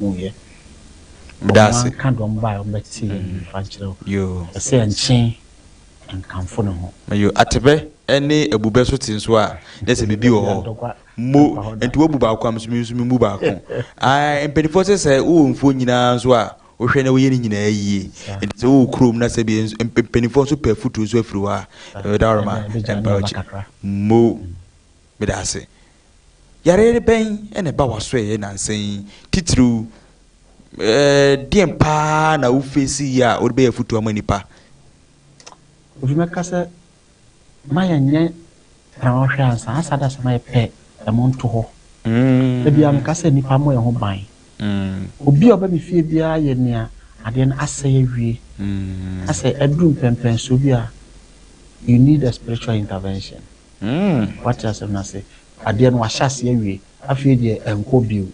Yɛ. Meda Ɔmo ase. anka dɔm ba a ɔmo bɛte yɛn nifa nkyerɛ wo. Yo. Ɛsɛ nkyen nkamfo ne ho. Yo, atebɛ ne abubɛ so te nso a, na sɛ biribi wɔ hɔ. Ntɔkwa Mo ɛmpa hɔ da. Nti woabu baako a, nso mi mu baako. Ai, mpanimfoɔ sɛ wowɔ mfuo nyinaa nso a, wohwɛ na woyɛ ne nyinaa yie. Nti sɛ wowɔ kurom na sɛ bi nso mpanimfoɔ nso pɛ afutuo nso afiri hɔ a, ɛbɛda hɔ ma Ɛbɛ ɛbɛgya ɛmpa ne aba akyi. Kakra. Mo meda ase. Yare bɛn ɛna ɛba w'aso ɛyɛ nansa yi titiriw? Deɛn paa na wofesi yi a wode bɛyɛ afutuo ama nipa? Ofi, mɛka sɛ ma yɛnyɛ tena hɔ ansa asa da sɛ ma yɛpɛ ɛmo nto hɔ. Ebi a meka sɛ nipa mmɔ yɛn ho ban. Obi a ɔba mi fie biara yɛ nea adeɛ no asɛe awie. Asɛ ɛduru mpɛmpɛnsoɔ bi a, you need a spiritual intervention. Wate asɛm no ase? Adeɛ no wahyɛ aseɛ awie, afei deɛ ɛnkɔ bio.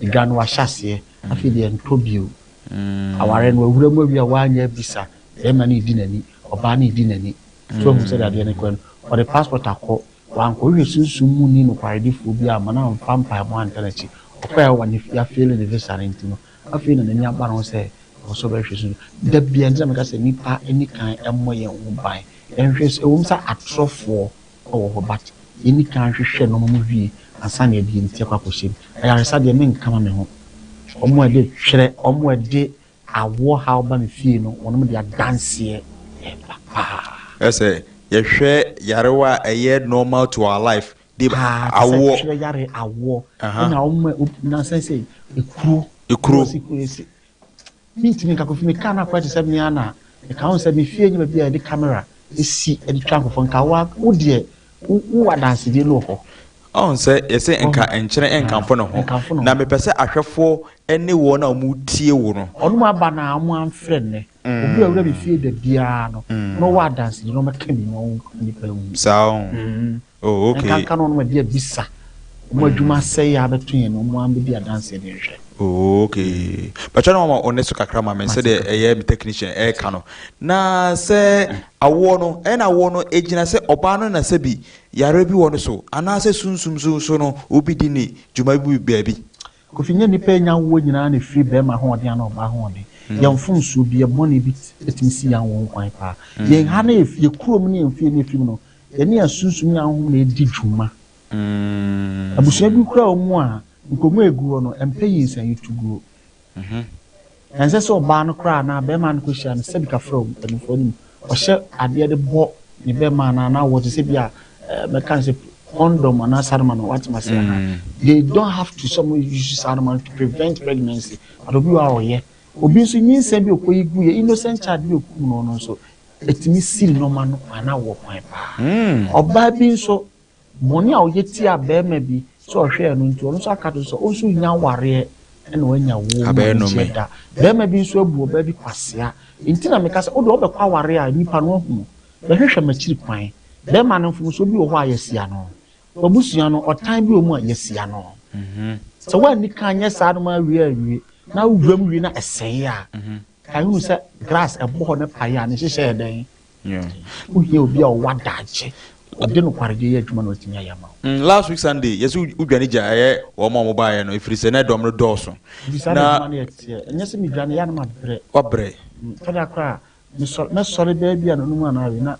Edwa no wahyɛ aseɛ, afei deɛ ɛntɔ bio. Aware no wawura mu awie a, wanyɛ abisa, bɛrima no edi n'ani, ɔbaa no edi n'ani so, ehu sɛ adeɛ no kɔ no, ɔde passport akɔ, wankɔhwehwɛ sunsum mu ni nokwaredifoɔ bi ama na amfa mpaebɔ anta n'akyi. Ɔkɔɛ a wɔne yɛafail ne visa no nti no, afei na n'ani aba ne ho sɛ ɔwɔ sɛ ɔbɛhwɛ sunsum da bia. Nti na meka sɛ nipa ani kan ɛmmɔ yɛn ho ban. Yɛnhwɛ sɛ ɛwɔ mu sɛ atorɔfoɔ ɛwɔ hɔ, but yɛni kan hwehwɛ nneɛma mu wie ansa na yɛde yɛn ti akɔ akɔhyɛ mu. Ayaresa deɛ, menka ma me ho. Ɔmo a ɛde twerɛ, ɔmo a ɛde awoɔ haw ba me fie no, wɔn de adanseɛ ɛba paa. Ɛsɛ yɛhwɛ yarewa a ɛyɛ normal to our life de Paa te sɛ awoɔ. Twerɛ yare, awoɔ, ɛna ɔmo a nansa sɛ ekuro. Ekuro. Wɔsi kuro esi mintimi nka. Kofi, meka na akɔyɛ te sɛ mmea na meka ho sɛ me fie nyɛ baabi a yɛde camera esi ɛde twa nkurɔfoɔ nka wa wo deɛ wo adansedie no wɔ hɔ. Ɔn sɛ yɛsɛ nka nkyerɛ nkamfo ne ho. Nkamfo ne ho. Na mepɛ sɛ ahwɛfoɔ ne wɔn a wɔn tie wo no. Ɔno mu aba na ɔmo amfrɛ nnɛ obi a owura mi fie da biara no na ɔwɔ adansedie na ɔmɛka bi na ɔmo nipa ehu. Saa ɔn. Oh, okay. Nkanka no, ɔno ɛde abisa ɔmo adwuma asɛe a abɛto yɛn no, ɔmo ambɛdi adanseɛ de nhwɛ. Oh, okay. Bàtchɛ na wɔn ɔne so kakra ma me sɛdeɛ ɛyɛ me technician ɛɛka no na sɛ awoɔ no, ɛna awoɔ no egyina sɛ ɔbaa no na sɛ bi yare bi wɔ no so anaasɛ sunsum so no obi di ne dwuma bi baabi. Kofi, nyɛ nipa nya awoɔ nyinaa na efiri bɛrima ahoɔden ana ɔbaa ahoɔden. Yɛn mfomsoɔ bi, yɛ bɔne bi etumi si yɛn wɔn kwan paa. Yɛn ha na yɛ kurom ne yɛn fie ne efiri mu no, yɛne yɛn sunsum ne ahom na edi dwuma. Abusua bi kura wɔn mu a nkonnwa egu hɔ no, mpɛ yi nsɛn yi tu guo. Ɛnsɛ sɛ ɔbaa no koraa anaa bɛrima no kɔhyia no, sɛbi kafra o, mpanimfoɔ anim, ɔhyɛ adeɛ de bɔ ne bɛrima anaa na wɔ te sɛ bi a mɛka sɛ condom anaa saroma no, watema sɛ ha, they don't have to sɛ ɔmo use saroma no to prevent pregnancy, but obi wɔ a ɔyɛ, obi nso nyinsɛn bi okɔ yi gu yɛ innocent child bi okum no no nso etumi si nneɛma no kwan na wɔ kwan paa. Ɔbaa bi nso bɔnne a ɔyɛ tia bɛrima bi sɛ ɔhwɛɛ no nti, ɔno nso aka to sɛ ɔnso nya awareɛ ɛna wanya wo mu Abɛyɛ anigyeɛ nnome. Da bɛrima bi nso abu ɔbaa bi kwasea nti na meka sɛ wode ɔbɛkɔ awareɛ a, nipa no ahu bɛhwehwɛ m'akyiri kwan. Bɛrima no mfomsoɔ bi wɔ hɔ a yɛsia no, wabusua no ɔtan bi wɔ mu a yɛsia no. Sɛ woanni kan nyɛ saa no ma awie awie na wowura mu wie na ɛsɛe a, ka hunu sɛ grass ɛbɔ hɔ ne paeɛ a ne hyehyɛ yɛ dɛn. Wohia obi a ɔwɔ adagye, ɔde nokwaredeɛ yɛ adwuma na watumi ayɛ ama wo. Last week Sunday yɛsɛ wodwane gya ɛyɛ wɔn a wɔbaeɛ no, ɛfiri sɛ na ɛdɔm no dɔɔso. Nti saa Na na adwuma no yɛ teɛ. Ɛnyɛ sɛ medwane yɛ a na mabrɛ. Wabrɛ. Tɔda koraa mesɔre, mɛsɔre bɛɛ bi a no mu anaa awie na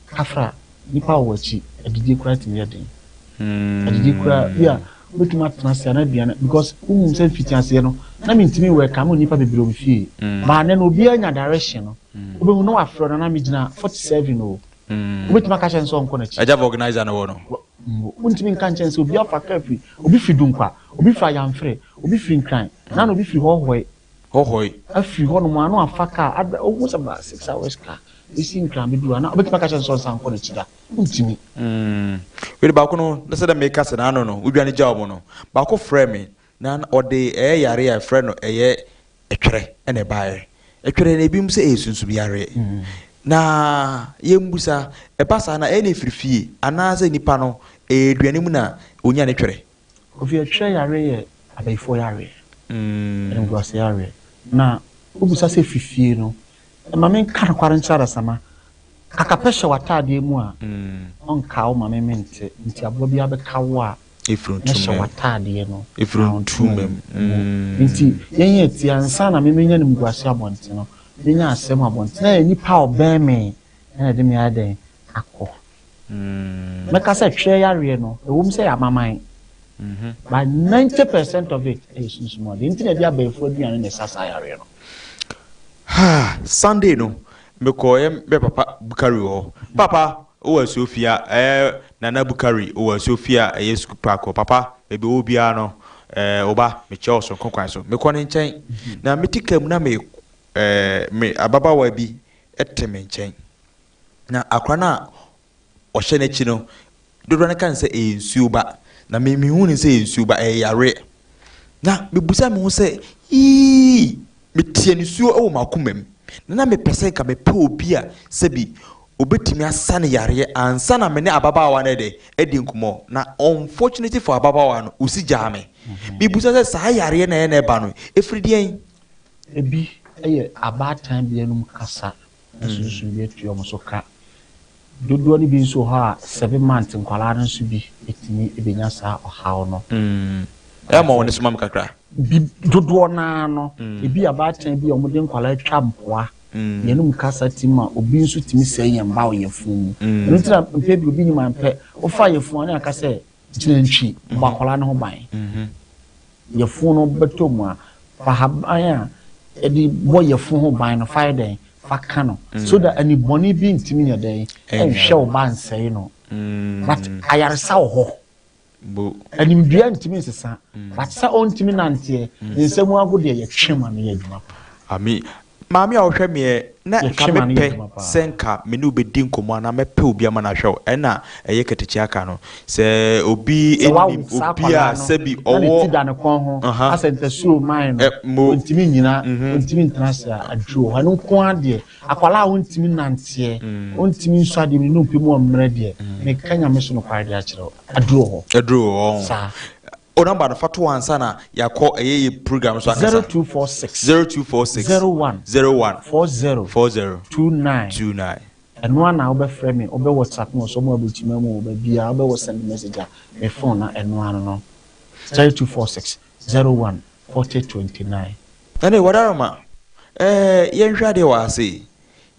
kafra nipa wɔ akyi, adidie koraa tumi yɛ den. Adidie koraa bi a wobɛtumi atena ase ana aduane, because wohu sɛ mfiti aseɛ no na mentumi wɔ ɛka ma nnipa bebree wɔ me fie. Baa nɛ no obiara nya direction no, wobɛhu na wafrɛ no na megyina 47 o. Wobɛtumi aka kyerɛ no sɛ ɔnkɔ n'akyi. Agya organizer no wɔ no. Wontumi nka nkyɛn sɛ obi afa kaa firi, obi firi Dunkwa, obi firi Ayamfrɛ, obi firi Nkran na obi firi Hɔhɔe. Hɔhɔe. Afiri hɔnom a na wafa kaa ada ohu sɛ ba 6 hours kaa esi Nkran bɛduru a, na wobɛtumi aka kyerɛ no sɛ ɔnsan nkɔ n'akyi da? Wontumi. Wede baako no na sɛ dɛ meka sɛ n'ano no wodwane gya wɔn no, baako frɛ me na ɔde ɛyɛ yare a ɛfrɛ no ɛyɛ ɛtwerɛ ɛna ɛbaeɛ. Ɛtwerɛ no, ebinom sɛ ɛyɛ sunsum yareɛ na yɛmbusa ɛba saa na ɛyɛ na ɛfiri fie anaasɛ nipa no ɛyɛ aduane mu na onya ne twerɛ. Kofi, ɛtwerɛ yare yɛ abayifoɔ yareɛ, animguase yareɛ. Na wobisa sɛ fifie no, ma menka nokware nkyerɛ adasama, kakapɛ hyɛ w'ataadeɛ mu a ɔnka wo ma me mente nti aboa bi abɛka wo a. Ɛfiri na hyɛ ntoma mu. w'ataadeɛ no Ɛfiri na wo ntoma ntoma mu. mu. Nti yɛn yɛ ti ansa na memenya nimguase abɔnten no, menya asɛm abɔnten na yɛ nipa a ɔbɛn me ɛna ɛde me ayɛ dɛn akɔ. Mɛka sɛ twerɛ yareɛ no, ɛwɔ mu sɛ yɛ amaman, but 90% of it ɛyɛ sunsum ade. Nti na ɛde abɛɛfo aduane na ɛsa saa yareɛ no. Ha, Sunday no, mekɔɛ bɛ papa Bukari wɔ hɔ. Papa, wowɔ Asuofia, ɛyɛ Nana Bukari, wowɔ Asuofia, ɛyɛ school park hɔ. Papa, baabi wɔ biara no, woba, mekyɛ wo sononko kwan so. Mekɔ ne nkyɛn, na mete kaa mu na me, me ababaawa bi te me nkyɛn. Na akora no a ɔhyɛ n'akyi no, dodoɔ no ka no sɛ ɛyɛ nsuo ba. Na me mehu no sɛ ɛyɛ nsuo ba, ɛyɛ yareɛ. Na mebusa me ho sɛ, yii, meteɛ nisuo wɔ m'akoma mu. Na na mepɛ sɛ nka mepɛ obi a sɛbi obetumi asa ne yareɛ ansa na me ne ababaawa no de adi nkɔmmɔ. Na unfortunately for ababaawa no, osi gyaa me. Mebusa sɛ saa yareɛ na ɛyɛ na ɛba no, ɛfiri deɛn? Ebi yɛ abaatan bi anum kasa na sunsun bi atua wɔn so ka. Dodoɔ no bi nso wɔ hɔ a 7 months nkwadaa no nso bi etumi ebenya saa ɔhaw no. Ɛyɛ ma wɔn ne soma me kakra. Bi dodoɔ naa no, ebi abaatan bi a wɔde nkwadaa atwa mpoa. Yɛnum kasa ti ma obi nso tumi sɛe yɛn ba wɔ yɛfun mu. Ɛno nti na mpɛ bi obi nyim ampɛ wofa yɛfun a ne aka sɛ gyina ntwi bɔ akwadaa no ho ban. Yɛfun no bɛtɔ mu a, fa haban a yɛde bɔ yɛfun ho ban no fa yɛ dɛn fa ka no so that anibɔne bi ntumi nyɛ dɛn ɛnhwɛ wo ba nsɛe no. But ayaresa wɔ hɔ. Bo. Animdua ntumi nsesa, but sɛ ɔntumi nanteɛ ne nsɛm ago deɛ, yɛtwe ma no yɛ adwuma paa. Ami maame a ɔhwɛ meɛ na nka Yɛtwe ma no yɛ mepɛ adwuma paa. sɛ nka me ne wobɛdi nkɔmmɔ anaa mɛpɛ obi ama no ahwɛ wo, ɛna ɛyɛ katakyi aka no sɛ obi Sɛ wawo nim saa obi a akwadaa no sɛbi na ne ti ɔwɔ da ne kɔn ho asɛ ntasuo man no, Mo. ɔntumi nyina, ɔntumi ntena ase a, aduro hɔ. Ɛno nko ara deɛ, akwadaa a ɔntumi nanteɛ, ɔntumi nso adeɛ mu ne nnompe mu ɔmmerɛ deɛ, meka Nyame so nokware de akyerɛ wo, aduro hɔ. Aduro wɔ hɔ. Saa. O number no fa to hɔ ansa na yɛakɔ ɛyɛ yɛ program so akasa. 0246 0246 01 01 40 40 29. 29. Ɛno a na wobɛfrɛ me, wobɛ WhatsApp me wɔ so ɔmo aburukyima mu wɔ baabiara, wobɛwɔ send message a, me phone na ɛno ano no 0246 01 40 29. Ɛne wadaroma, yɛnhwɛ adeɛ wɔ ase.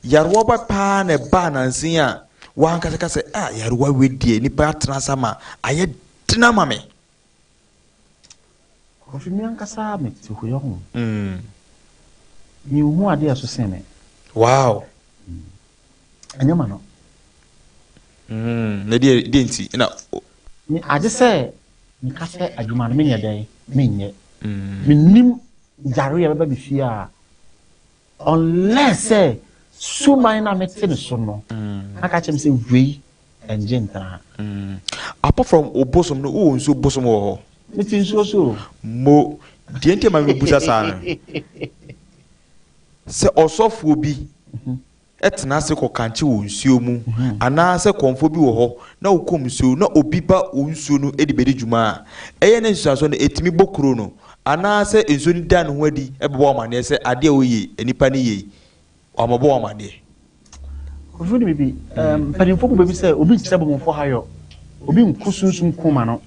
Yarewa ba paa na ɛbaa nansen a wankasa ka sɛ a yarewa wei deɛ, nipa atena ase ama ayɛ dena ma me. Kofi, mi ankasa mete hɔ yɛ ho. Menhu adeɛ a ɛso sen me. Ɛnyɛ ma no. Na deɛ nti na Me agye sɛ meka sɛ adwuma no menyɛ dɛn menyɛ. Menim yare a ɛbɛba me fie a, unless sɛ suman na mete ne so no na ka kyerɛ me sɛ wei ɛngye ntena ha. Apart from o bosom no, wowɔ nsuo bosom wɔ hɔ? Mete nsuo so o. Mo deɛ nti a ma mebusa saa no sɛ ɔsɔfoɔ bi ɛtena ase kɔkankye wɔ nsuo mu anaasɛ kɔnfoɔ bi wɔ hɔ na wokɔm nsuo na obi ba wo nsuo no de bɛdi dwuma a, ɛyɛ ne nsusuansoɔ no ɛtumi bɔ kuro no anaasɛ nsuo no da ne ho adi ɛbɛbɔ amanneɛ sɛ adeɛ a woyɛ nipa no yie ɔamɔbɔ wɔ amanneɛ? Kofi ne bibi, mpanimfoɔ bu baabi sɛ obi nkyerɛ bɔmmɔfoɔ ha yɔ, obi nko sunsum ko ma no.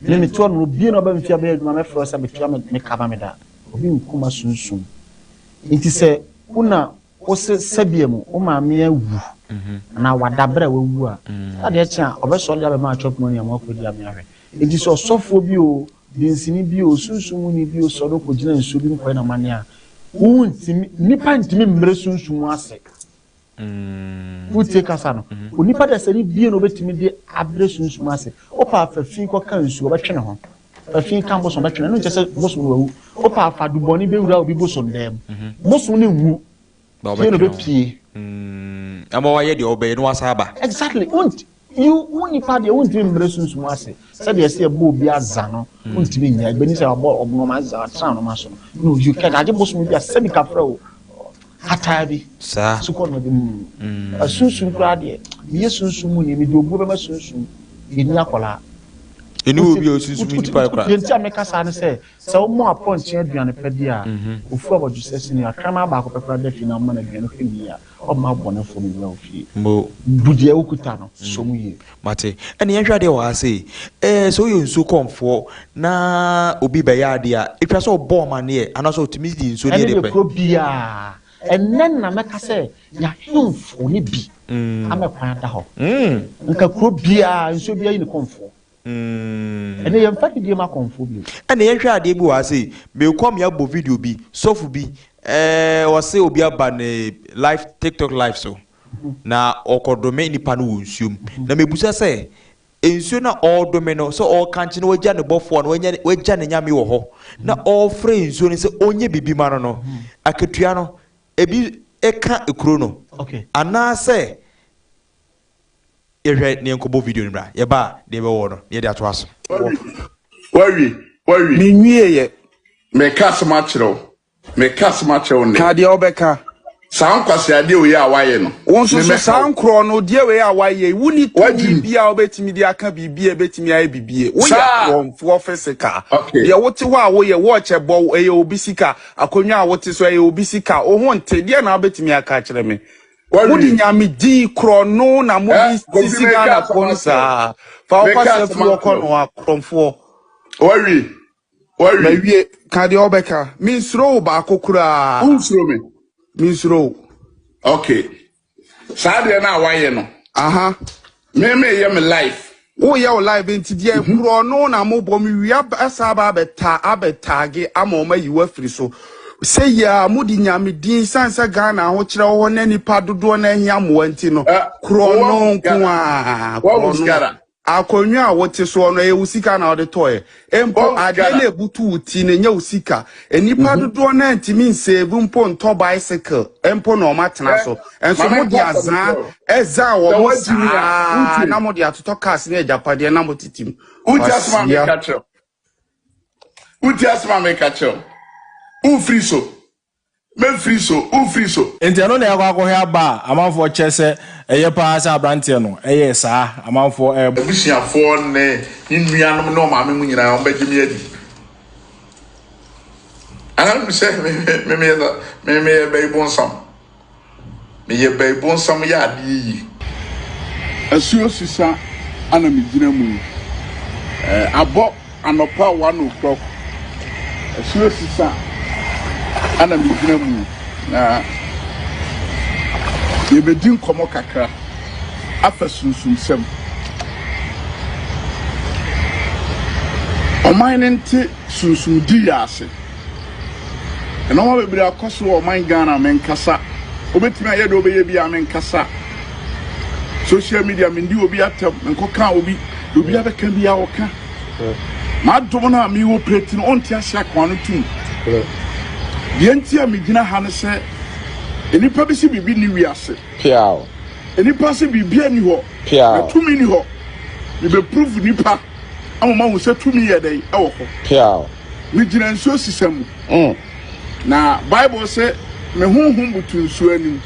Me metoa no, obie na ɔba me fie abɛyɛ adwuma, mɛfrɛ wo sɛ metua me ka ma me da. Obi nko ma sunsum. Nti sɛ wona wose sɛbea mu wo maame awu anaa wada berɛ a wawu a, adeɛ kye a ɔbɛsɔre de abɛma atwɛ pono ne ɛmo akɔdi ame ahwɛ. Nti sɛ ɔsɔfoɔ bi o, dinsini bi o, sunsum ni bi o, sɔre kɔgyina nsuo bi mu kɔyɛ n'amanneɛ a, wontumi, nipa ntumi mmerɛ sunsum ase. Wotie kasa no, onipa da sɛ ne bie na obɛtumi de abrɛ sunsum ase. Wopa afa fi kɔka nsuo, ɔbɛtwe ne ho. Fa fi ka bosom, ɔbɛtwe ne ho. Ɛno nkyɛ sɛ bosom no wawu. Wopa afa dubɔne bɛwura obi bosom dan mu, bosom no nwu, pie na ɔbɛpie. Ama wayɛ deɛ ɔbɛyɛ na wasa aba. Exactly. Wont you, wo nipa deɛ, wontumi mmerɛ sunsum ase sɛdeɛ ɛsɛ yɛbɔ obi aza no, wontumi nyɛ ɛgbɛni sɛ wabɔ ɔbɔnɔma aza atena ɔnoma so no. No, you can agye bosom bi a sɛbi kafrɛ o hataa bi saa sukɔ no de mu sunsum koraa deɛ, meyɛ sunsum mu ni, mede obuo bɛma sunsum, yɛni akwaraa. Ɛni wɔ bi a osunsum nipa koraa. Deɛ nti a meka saa ne sɛ, sɛ woma apɔnkye aduane pa di a, ofu abɔdwesɛ sene akraman baako pɛ koraa da fie na woma no aduane hwɛ no yie a, ɔmma abɔnefoɔ mmɛwura wo fie. Mo. Bu deɛ wokuta no, sɔ mu yie. Mate. Ɛne yɛnhwɛ adeɛ wɔ ha sei. Ɛɛ sɛ woyɛ nsuo kɔmfoɔ na obi bɛyɛ adeɛ a, ɛtwa sɛ ɔbɔ amaneɛ anaasɛ ɔtumi di nsuo no Ɛne yɛ deɛ deɛ pɛ. kuro biara. Ɛnnɛ na mɛka sɛ yɛahemfo no bi ama kwan ada hɔ. Nka kuro biara nsuo biara yi ne kɔmfoɔ. Ɛnɛ yɛmfa didie ma kɔmfoɔ bio. Ɛna yɛnhwɛ adeɛ bi wɔ ha sei. Mekɔ me abɔ video bi, sɔfo bi, ɛɛ ɔse obi aba ne live TikTok live so na ɔkɔdome nipa no wɔ nsuo mu. Na mebusa sɛ nsuo no a ɔredome no sɛ ɔrekankye na wagya ne bɔfoɔ na wanya wagya ne nyame wɔ hɔ na ɔrefrɛ nsuo no sɛ ɔnyɛ biribi ma no no akatua no ebi ka kuro no Okay. anaasɛ yɛhwɛ ne yɛnkɔbɔ video no bra yɛba a deɛ ɛbɛwɔ no na yɛde atoa so. Wawie, wawie, wawie. Menwieɛ. Meka asɛm akyerɛ wo. Meka asɛm akyerɛ wo nnɛ. Ka deɛ wobɛka. Saa nkwaseadeɛ wei a woayɛ no, Wo nso me so mɛha saa wo. nkorɔ no, deɛ wei a woayɛ yi, wonni tumi Woagyim. biara a wobɛtumi de aka biribi a ɛbɛtumi ayɛ bibie. Woyɛ Saa. korɔmfoɔ physical. Okay. Deɛ wote hɔ a woyɛ, watch ɛbɔ wo, ɛyɛ obi sika. Akonnwa a wote so, ɛyɛ obi sika. Wo ho nte. Deɛ na wobɛtumi aka akyerɛ me? Mode Wawie. nyame din korɔno na Eh, mode Kofi sisi meka asɛm Ghanafoɔ no akyerɛ wo. saa. Fa wo Meka kwasea asɛm firi hɔ kɔ akyerɛ wo. noa, korɔmfoɔ. Wawie. Wawie. Mawie. Ka deɛ wobɛka. Mensuro wo baako koraa. Wonsuro me. Mensuro wo. Okay. Saa deɛ no a wayɛ no, Aha. me meyɛ me life. Woyɛ wo live nti deɛ korɔ no na mobɔ mewia asa aba abɛta abɛtaage ama ɔma yi wo afiri so. Sɛ yia mode nyame din sane sɛ Ghana ahokyerɛ wɔ hɔ na nipa dodoɔ no ahia mmoa nti no Eh, korɔ no wahu nko Ghana. a Wahu korɔ no Ghana. akonnwa a wote soɔ no ɛyɛ wo sika na wode tɔɛ mpo Wahu adeɛ Ghana. no ebutu wo ti no ɛnyɛ wo sika. Nnipa dodoɔ no antumi nsave mpo ntɔ bicycle mpo na ɔma tena Eh, so ɛnso ma mode menka asɛm azaa kyerɛ wo. ɛzaa Sɛ wɔ mo woagyimi a, saa wotie. na mode atotɔ cars ne agyapadeɛ na motete mu. Wotie asɛm a Kwasia. meka kyerɛ wo. Wotie asɛm a meka kyerɛ wo. Womfiri so. Mɛmfiri so. Womfiri so. Nti ɛno na yɛakɔ akɔhwɛ aba a amanfoɔ kyɛ sɛ ɛyɛ paa sɛ aberanteɛ no ɛyɛ saa amanfoɔ ɛɛbɔ. Abusuafoɔ ne ne nuanom ne ɔmaame mu nyinaa wɔbɛgye me adi. Anaa menim sɛ me me meyɛ me meyɛ bɛyi bonsam. Meyɛ bɛyi bonsam yɛ adeɛ yie. Asuo sisa ana megyina mu yi. Abɔ anɔpa 1 o'clock. Asuo sisa ana megyina mu yi. Na yɛbɛdi nkɔmmɔ kakra afa sunsumsɛm. Ɔman no nte sunsumdi yɛ ase. Nneɛma bebree akɔ so wɔ ɔman Ghana menkasa. Wobɛtumi ayɛ deɛ wobɛyɛ bi a menkasa. Social media mendi obi atɛm, menkɔka obi. Deɛ obi abɛka bi a ɔka. M'adom no a mewɔ preti no ɔnte ase akoa no tum. Deɛ nti a megyina ha ne sɛ nnipa bi sɛ biribi nni wiase. Piao. Nnipa sɛ biribi ani hɔ. Na Piao. tumi ni hɔ. Mebɛprove nnipa ama mahu sɛ tumi yɛ dɛn ɛwɔ hɔ. Piao. Megyina nsuo sisa mu. Na Bible sɛ me honhom butu nsuo anim.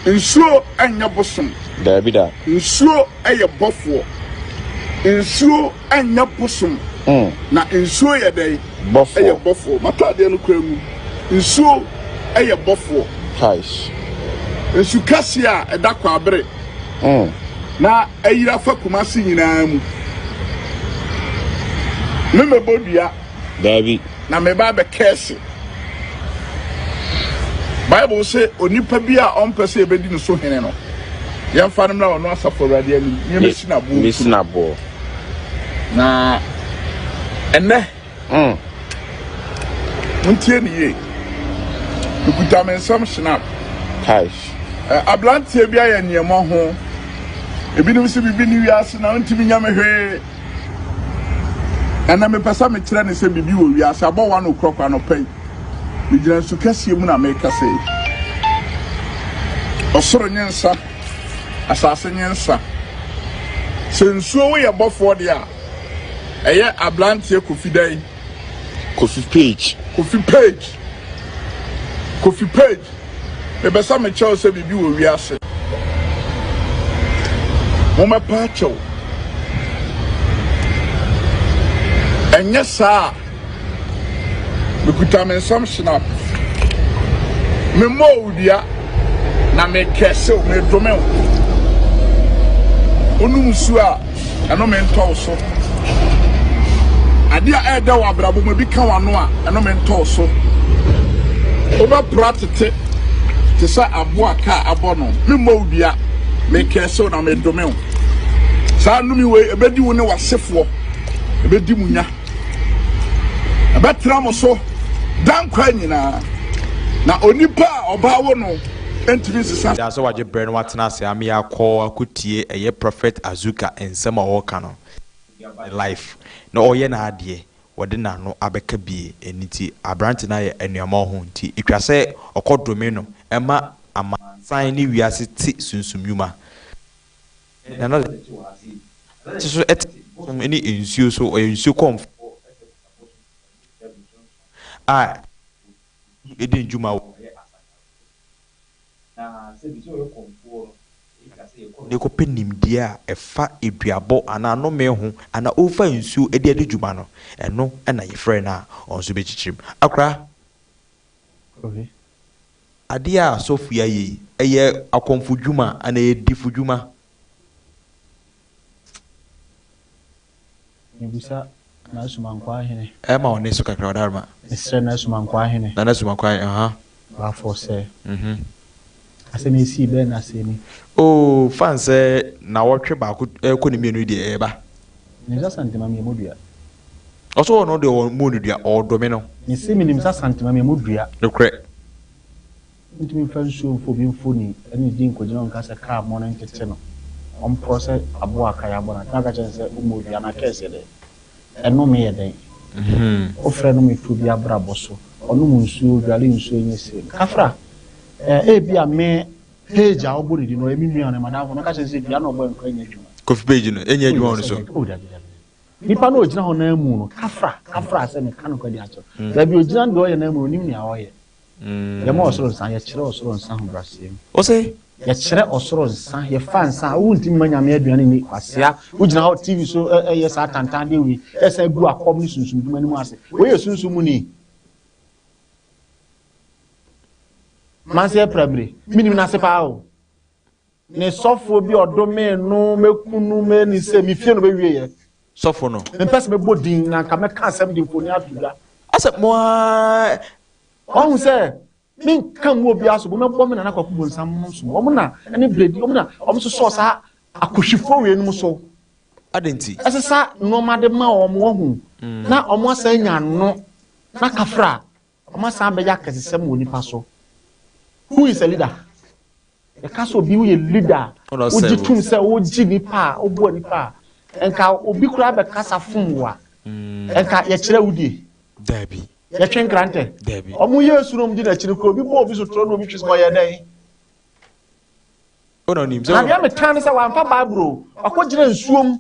Nsuo nyɛ bosom. Daabi da. Nsuo yɛ bɔfoɔ. Nsuo nyɛ bosom. Na nsuo yɛ dɛn? Bɔfoɔ. Ɛyɛ bɔfoɔ. Mataadeɛ no kura mu. Nsuo yɛ bɔfoɔ. Kais. Nsu kɛseɛ a ɛda Kwaabere na ayiri afa Kumase nyinaa mu. Me mɛbɔ dua. Daabi. Na meba abɛkɛɛse. Bible sɛ onipa bi a ɔmpɛ sɛ yɛbɛdi ne so hene no, yɛmfa no mmra ɔno asafo Awurade anim na yɛbɛsi no aboɔ Bɛsi nku no. n'aboɔ. Na ɛnɛ montie ne yie. Mekuta me nsɛm snap. Kais. Aberanteɛ bi ayɛ nneɛma ho. Ebinom sɛ biribi ne wiase na ɔntumi nya me hwee. Ɛnɛ mepɛ sɛ mekyerɛ ne sɛ biribi wɔ wiase. Abɔ 1 o'clock anɔpa yi. Megyina nsu kɛseɛ mu na mekasa yi. Ɔsoro nye nsa, asase nye nsa. Sɛ nsuo woyɛ bɔfoɔ deɛ a, ɛyɛ aberanteɛ Kofi dɛn? Kofi Page. Kofi Page. Kofi Page. Mepɛ sɛ mekyerɛw sɛ biribi wɔ wiase. Mommɛpa akyɛw. Ɛnyɛ saa a, mekuta me nsam hyinap. Memmɔɔ wo dua, na mekɛse wo, medome wo. Wonom nsuo a, ɛnome ntɔ wo so. Adeɛ a ɛɛdɛ wɔ abrabɔ mu, ebi ka w'ano a, ɛnome ntɔ wo so. Wobɛpra tete te sɛ aboa a kaa abɔ no. Memmɔ wo dua, mekɛse wo na medome wo. Saa nnome wei, ɛbɛdi wo ne w'asefoɔ. Ɛbɛdi mo nya. Ɛbɛtena mo so da nkwa nyinaa. Na onipa a ɔbaa wo no ntumi nsesa. Daa sɛ wagye berɛ na watena ase ame akɔ akɔtie ɛyɛ Prophet Azuka nsɛm a ɔreka no ne life na ɔyɛ n'adeɛ wɔde n'ano abɛka bie ɛno nti aberante no ayɛ anuamɔho nti ɛtwa sɛ ɔkɔ dome no ɛma amansan ne wiase te sunsum nwuma Nana de so te bosom ne nsuo so ɔyɛ nsuo kɔmfoɔ a ɔdi ne dwuma wɔ na ɛkɔpɛ nimdeɛ a ɛfa aduabɔ anaa nnome ho anaa ɔrefa nsuo de adi dwuma no, ɛno na yɛfrɛ no a ɔno nso bɛkyekyere mu. Akora, adeɛ a sɔfo yi ayɛ yi, ɛyɛ akɔmfodwuma anaa ɛyɛ difodwuma? Mebisa Nana Sumankwaa Hene. Ɛma wo nne so kakra, Ɔdarema. Mesrɛ Nana Sumankwaa Hene. Nana Sumankwaa Hene, aha. Bafo sɛ. Mhm. Asɛm yi sii bɛn ase ni? Oo, fa nsɛ nawɔtwe baako ɛkɔ ne mmienu yi deɛ ɛɛba. Menim sɛ Asantema meyɛ mo dua. Ɔsɛ ɔno deɛ ɔmmɔ no dua, ɔɔdome no. Mese menim sɛ Asantema meyɛ mo dua. Nokorɛ. Wontumi mfa nsuo mfa obi mfoni ne ne din nkɔgyina hɔ nka sɛ kaa mmɔ no ntete no, ɔmporɔ sɛ aboa a kaa abɔ no. Atumi aka kyerɛ no sɛ wommɔɔ dua anaa curse yɛ dɛn? Ɛnome yɛ dɛn? Wofrɛ nome to obi abrabɔ so, ɔnom nsuo, ɔdware nsuo nyɛ sei. Kafra, eh, ebia me page a wobɔ ne din no, ɔyɛ me nua anaa m'adamfo, mɛka kyerɛ no sɛ dua na ɔbɔe no koraa nyɛ adwuma. Kofi page no, ɛnyɛ adwuma wɔ ne so. Oh, dabi, dabi. Nipa no a ɔgyina hɔ no ara mu no, kafra, kafra sɛ meka nokorɛ de akyerɛ wo. Baabi a ɔgyina no deɛ ɔyɛ no ara mu no, ɔnim nea ɔyɛ. Yɛma ɔsoro nsa, yɛkyerɛ ɔsoro nsa ahobrɛaseɛ mu. Ose. Yɛkyerɛ ɔsoro nsa, yɛfa nsa a, wontumi mma Nyame aduane nni, kwasea. Wogyina hɔ TV so yɛ saa atantandeɛ wei, ɛsan gu akɔm ne sunsum dwuma no mu ase. Wei yɛ sunsum mu ni. Manse Primary, menim n'ase paa o. Ne sɔfoɔ bi ɔdomee no, mɛku no, mɛni sɛ, me fie no bɛwieɛ. Sɔfo no. Mempɛ sɛ mɛbɔ din na nka mɛka asɛm de mfoni ato dwa. Asɛ mo ara. Wahu sɛ menka ngu obiara so, mɛbɔ me nana Kwaku Bonsam nom so. Wɔn na ɛne bredi, wɔn na wɔn sosɔɔ saa akohwifoɔ wei nom so. Adɛn nti? Ɛsesa nneɛma de ma wɔn, wahu, na wɔn asan anya ano, na kafra, wɔn asan abɛyɛ akɛsesɛm wɔ nipa so. Who is a leader? Yɛka sɛ obi woyɛ leader a, wogye tom sɛ wogye nipa a, woboa nipa a, nka obi koraa bɛkasa fom wo a, nka yɛkyerɛ wo die. Dabi. Yɛtwe nkrantɛ. Dabi. Ɔmo yɛ esu na ɔmo di n'akyi no koraa, obi bɔ obi so torɔ na obi twe sɛ ɔyɛ dɛn? Na deɛ metan ne sɛ wamfa Bible o, wakɔgyina nsuom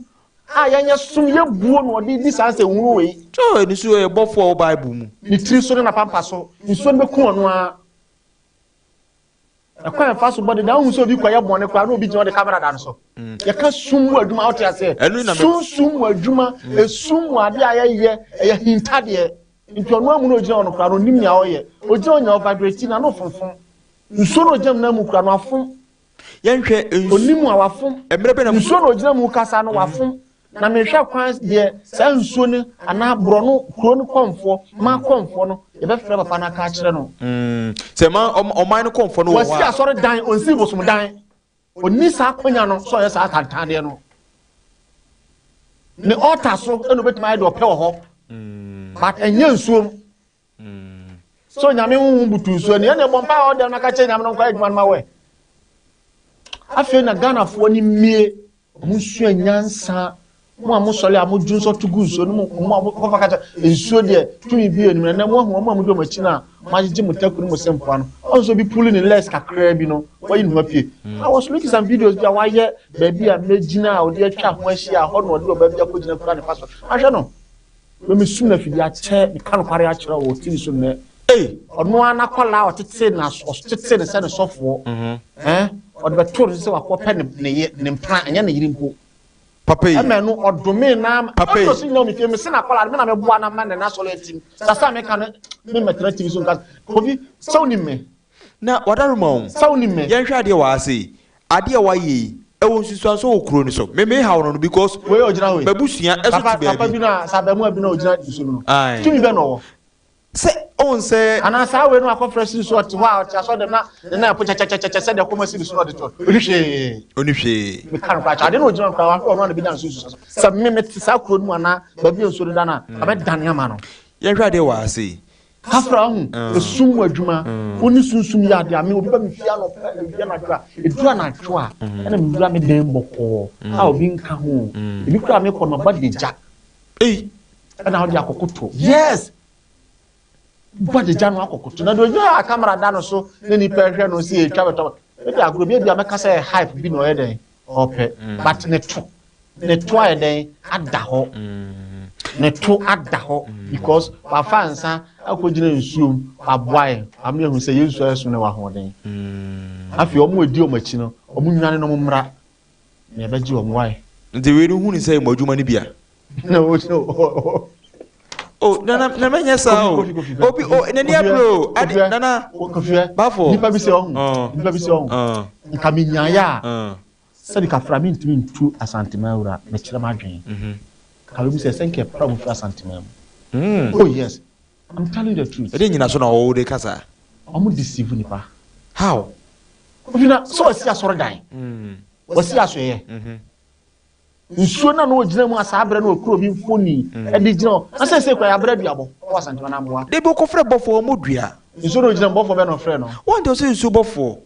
a yɛnyɛ som yɛ buo na ɔde di saa nsɛnhunu wei. Kyɛ ne nsuo yɛ bɔfoɔ wɔ Bible mu. Ne tiri so ne n'apampa so, nsuo no bɛku ɔno ara. Ɛkwan a ɛfa so bɔ deda, wohu sɛ obi kɔyɛ bɔne koraa na obi gyina hɔ de kamera da no so. Yɛka sum mu adwuma, wote aseɛ? Sunsum mu adwuma, esum mu adeɛ a yɛyɛ, ɛyɛ hintadeɛ. Nti ɔno amu na ogyina hɔ no koraa no, onim nea ɔyɛ. Ogyina hɔ nyinaa ɔvibrate na no fonfon. Nsuo na ogyina mu na mu koraa no afom. Yɛnhwɛ nsu. Onim a wafom. Mmerɛ bɛ na. Nsuo na ogyina mu kasa no wafom. Na mehwɛ kwan deɛ saa nsuo no anaa borɔno kuro no kɔmfoɔ ma kɔmfoɔ no yɛbɛfrɛ papa no aka akyerɛ no. Sɛ ma ɔman no kɔmfoɔ no wɔ hɔ a. Wasi asɔre dan ɔnsi bosom dan ɔnni saa akwanya no sɛ ɔyɛ saa atantandeɛ no. Ne altar so ɛna ɔbɛtumi ayɛ deɛ ɔpɛ wɔ hɔ but ɛnyɛ nsuom. Sɛ onyame honhom butu nsuo ani ɛna ɛbɔ mpa a ɔdɛm no aka kyerɛ nyame no nkɔ adwuma no ma wɛ. Afei na Ghanafoɔ ni mmie wɔn nsua nyansa mo a mosɔre a modwo nso to gu nsuo no mu mo a mokɔfa ka kyerɛ nsuo deɛ tumi bi anim na mo ahu wɔn a modi wɔn akyi no a moagyegye mo taku ne mo sempoa no ɔn sɛ obi puli ne lɛs kakraa bi no wayi ne ho apue. I was looking some videos bi a wayɛ baabi a mɛgyina a ɔde atwa ho ahyia a hɔ na ɔde ɔbaa bi akɔgyina kura ne fa so ahwɛ no. Wei me sum na afidie akyɛ meka nokware akyerɛ wɔ TV so nnɛ. Ei! Ɔno ara n'akwadaa a ɔtetee no ɔtetee no sɛ ne sɔfoɔ. Ɛn ɔde bɛtoo no so sɛ wakɔpɛ ne ne ye ne mpena ɛnyɛ ne yere mpo. Papa yi. Ɛma ɛno ɔdomee na Papa yi. Ɔno si nyina omi fie me se na akwadaa me na me boa na ma ne na sɔrɔ atim. Sasa me ka no me mɛtena TV so nka Kofi sɛ wonim me. Na wadaroma o. Sɛ wonim me. Yɛnhwɛ adeɛ wɔ ha sei. Adeɛ a wayɛ yi ɛwɔ nsusuanso wɔ kuro no so. Me me haw no no because Wei ogyina hɔ yi. M'abusua ɛso Papa te baabi. papa bi na sɛ abɛmoa bi na ogyina nsuo mu no. Aye. Tumi bɛ na ɔwɔ. Sɛ ɔn sɛ. Anaa saa wei no akɔfrɛ siri so ɔte hɔ a ɔte asɔ dɛm na ne nan po kyɛkyɛkyɛkyɛ sɛdeɛ kɔma siri so na ɔde to. Ɔni hwee. Ɔni hwee. Meka no koraa kyɛ ade na ɔgyina no koraa wahwɛ ɔno a na bɛnya nsuo nsuo so. Sɛ me mete saa kuro no mu anaa baabi a nsuo no da no a, ɔbɛdane ama no. Yɛnhwɛ adeɛ wɔ ha sei. Kafra ho, esum mu adwuma, wo ne sunsum yɛ adeɛ a, me obi ba me fie anɔpa, awia, anadwo a, ɛduru anadwo a, ɛna mewura me dan mu bɔkɔɔ a obi nka ho. Ebi koraa mekɔ no maba de gya. Ei! Ɛna wode akɔkoto. Yes! Ba de gya no akɔkoto. Na deɛ ogyina a camera da no so na nipa ɛhwɛ no sɛ yɛtwa bɛtɔ. Ebi agorɔ bi ebi a mɛka sɛ hype bi na ɔyɛ dɛn ɔpɛ. But ne to ne to ayɛ dɛn ada hɔ. Ne to ada hɔ because wafa nsa akɔgyina nsuom waboa yɛn ama yɛhu sɛ yɛn nsuo ayɛ som na ɛwɔ ahoɔden. Afei wɔn a ɛdi wɔn akyi no wɔn nnwane na wɔn mmra na yɛbɛgye wɔn wae. Nti wei no hu ne sɛ mo adwuma no bi a. Na o sɛ o. O nana na mɛnyɛ saa o. Obi o n'ani abere o. Adi nana. Kofi Bafo. Nipa bi sɛ ɔho. Nipa bi sɛ ɔho. Nka mi nyaayɛ a. Sɛbi kafra mi ntumi ntu Asantema awura mekyerɛ m'adwene. Ka bi sɛ sɛ nka ɛpra mo firi Asantema mu. Oh yes. I'm telling you the truth. Ɛde nyina so na ɔwɔ de kasa. Ɔmo deceive nipa. How? Kofi na sɛ wasi asɔredan. Wasi asoɛyɛ. Nsuo no a na ɔgyina mu a saa berɛ no ɔkura obi mfoni de gyina hɔ. Na seesei koraa yɛabrɛ aduabɔ wɔ Asantema no amoa. Dabi ɔkɔfrɛ bɔfoɔ ɔmmɔ dua. Nsuo no ɔgyina mu bɔfoɔ bɛn na ɔfrɛ no? Wante ɔsɛ nsuo bɔfoɔ.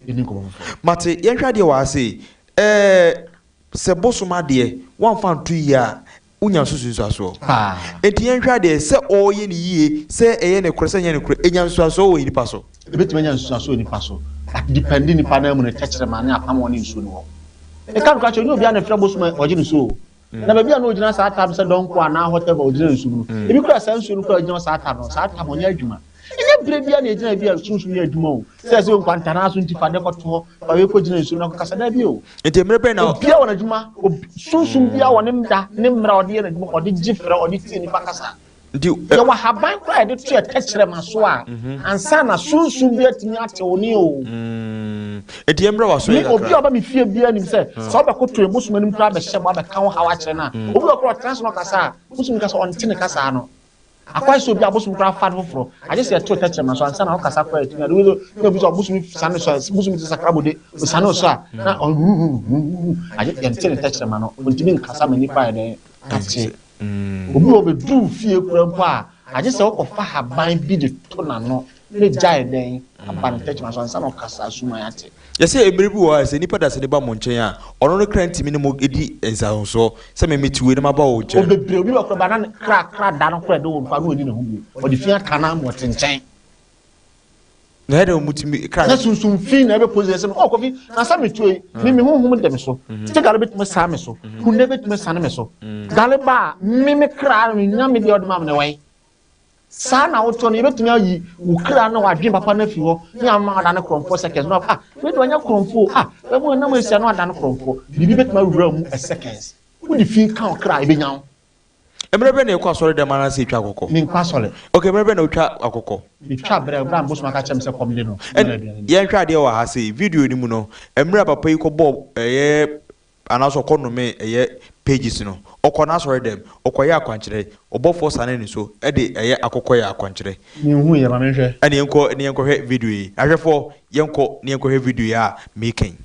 Yɛnni nkɔmmɔ foforɔ. Mate, yɛnhwɛ adeɛ wɔ ha sei. Ɛɛ sɛ bosom adeɛ woamfa anto yie a wonya so nsunsuansoɔ. Paa. Enti yɛnhwɛ adeɛ sɛ ɔreyɛ no yie, sɛ ɛyɛ nokorɛ sɛ ɛnyɛ nokorɛ, ɛnya nsunsuansoɔ wɔ nipa so. Ɛbɛtumi anya nsunsuansoɔ wɔ nipa so, but depɛnde nipa no amu no tɛkyerɛma ne apam a ɔne nsuo no wɔ. Meka nokorɛ akyerɛ wo, ɛnyɛ obiara na ɛfrɛ bosom a ɔgye no so o. Na baabi a na ɔgyina saa tam sɛ dɔnko anaa whatever ɔgyina nsu mu no, ebi koraa saa nsuo no koraa ɔgyina hɔ saa tam no, saa tam ɔnyɛ adwuma. Ɛnyɛ berɛ biara na ɛgyina ebi a sunsum yɛ adwuma o. Sɛ ɛsɛ nkwantanaa so nti fa adeɛ kɔto hɔ, fa wei kɔgyina nsuo no na kɔkasa, daabi o. Nti mmerɛ bɛn na. Obiara wɔ n'adwuma, sunsum biara wɔ ne da, ne mmerɛ a ɔde yɛ n'adwuma, ɔde gye frɛ, ɔde tie nnipa kasa. Nti Yɛwɔ ahaban koraa a yɛde to yɛ tɛkyerɛma so a, ansa na sunsum bi atumi ate wo ne o. Nti yɛmmrɛ w'aso Me yɛ obi a kakra. ɔba me fie biara nim sɛ, sɛ wobɛkoto yɛn bosom anim koraa bɛhyɛ bɔ abɛka wo haw akyerɛ no a, obi wɔ hɔ koraa ɔtena ase na ɔkasa a, bosom ka sɛ ɔnte ne kasa ano. Akwae sɛ obi a bosom koraa fa no foforɔ, agye sɛ yɛto tɛkyerɛma so ansa na ɔkasa koraa atumi ade. Wei na obi sɛ ɔbosom sane so a, bosom te sakrabode, ɔsane wo so a, na ɔhuhuhuhu, agye yɛnte ne tɛkyerɛma no, ɔntumi nkasa ma nnipa ayɛ dɛn ate. Obi wɔ hɔ ɔbɛduru fie koraa mpo a, agye sɛ wokɔfa haban bi de to n'ano na gyae dɛn aba ne tɛkyerɛma so ansa na ɔkasa asuman ate. Yɛsɛ mmere bi wɔ hɔ a sɛ nipa dasani ba mo nkyɛn a, ɔno ne kra ntumi ne mo di nsawɔsoɔ sɛ me mete wei na maba wo nkyɛn. Obebree, obi wɔ koraa ba na ne kra kra da no koraa ɛde wɔ mpo a na ɔnni ne ho bio, ɔde fi aka no ama ɔte nkyɛn. Na ɛyɛ dɛ wɔn tumi kra. Na sunsum fi na ɛbɛ possess no. Oh Kofi, na sɛ metu yi, me me honhom de me so. Sɛ gare betumi saa me so, kunde betumi sane me so. Gare ba a, me me kra me nya me deɛ ɔde ma me no wɛn. Saa na wotɔ no, yɛbɛtumi ayi wo kra ne w'adwene papa no afi hɔ ne ama wadane korɔmfoɔ seconds no ah, wei deɛ ɔnyɛ korɔmfoɔ ah, wei mu nam asia no adane korɔmfoɔ. Biribi bɛtumi awura mu a seconds. Wode fi ka wo kra a, ɛbɛnya wo. Mmerɛ bɛn na yɛkɔ asɔre dɛm anaasɛ yɛtwa akɔkɔ? Menkɔ asɔre. Ok, mmerɛ bɛn na wotwa akɔkɔ? Metwa berɛ, berɛ a me bosom aka kyerɛ me sɛ kɔm de no, mmerɛ aduane ni. Yɛnhwɛ adeɛ wɔ ha sei, video no mu no, mmerɛ a papa yi kɔbɔɔ ɛyɛ anaasɛ ɔkɔ nomee ɛyɛ pages no, ɔkɔ n'asɔre dɛm, ɔkɔyɛ akwankyerɛ, ɔbɔfoɔ sane ne so de ɛyɛ akɔkɔ yɛ akwankyerɛ. Menhuiɛ, ma menhwɛ. Ɛne yɛnkɔ ne yɛnkɔhwɛ video yi. Ahwɛfoɔ, yɛnkɔ ne yɛnkɔhwɛ video yi a meka yi.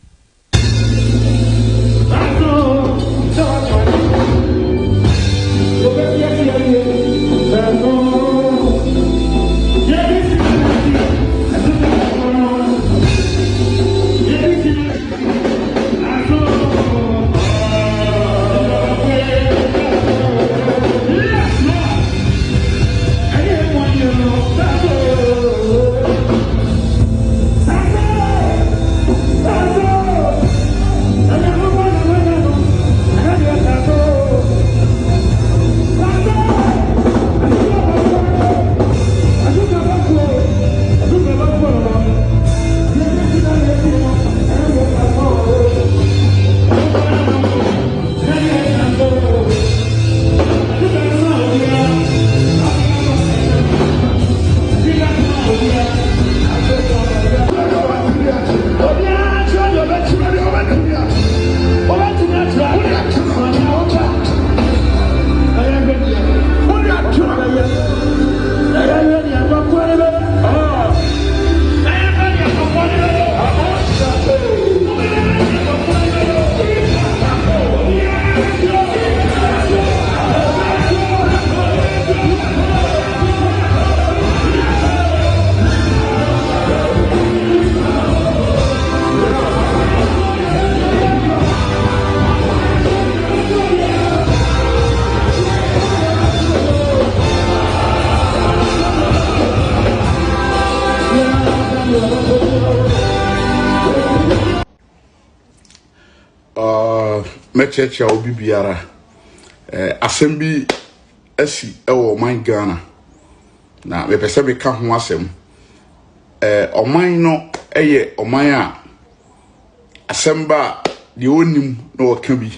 Uh, mɛkyerɛkyerɛ obi biara. Eh, asɛm bi asi wɔ ɔman Ghana. Na mepɛ sɛ meka ho asɛm. Eh, ɔman no yɛ ɔman a asɛm ba a deɛ ɔnnim na ɔka bi,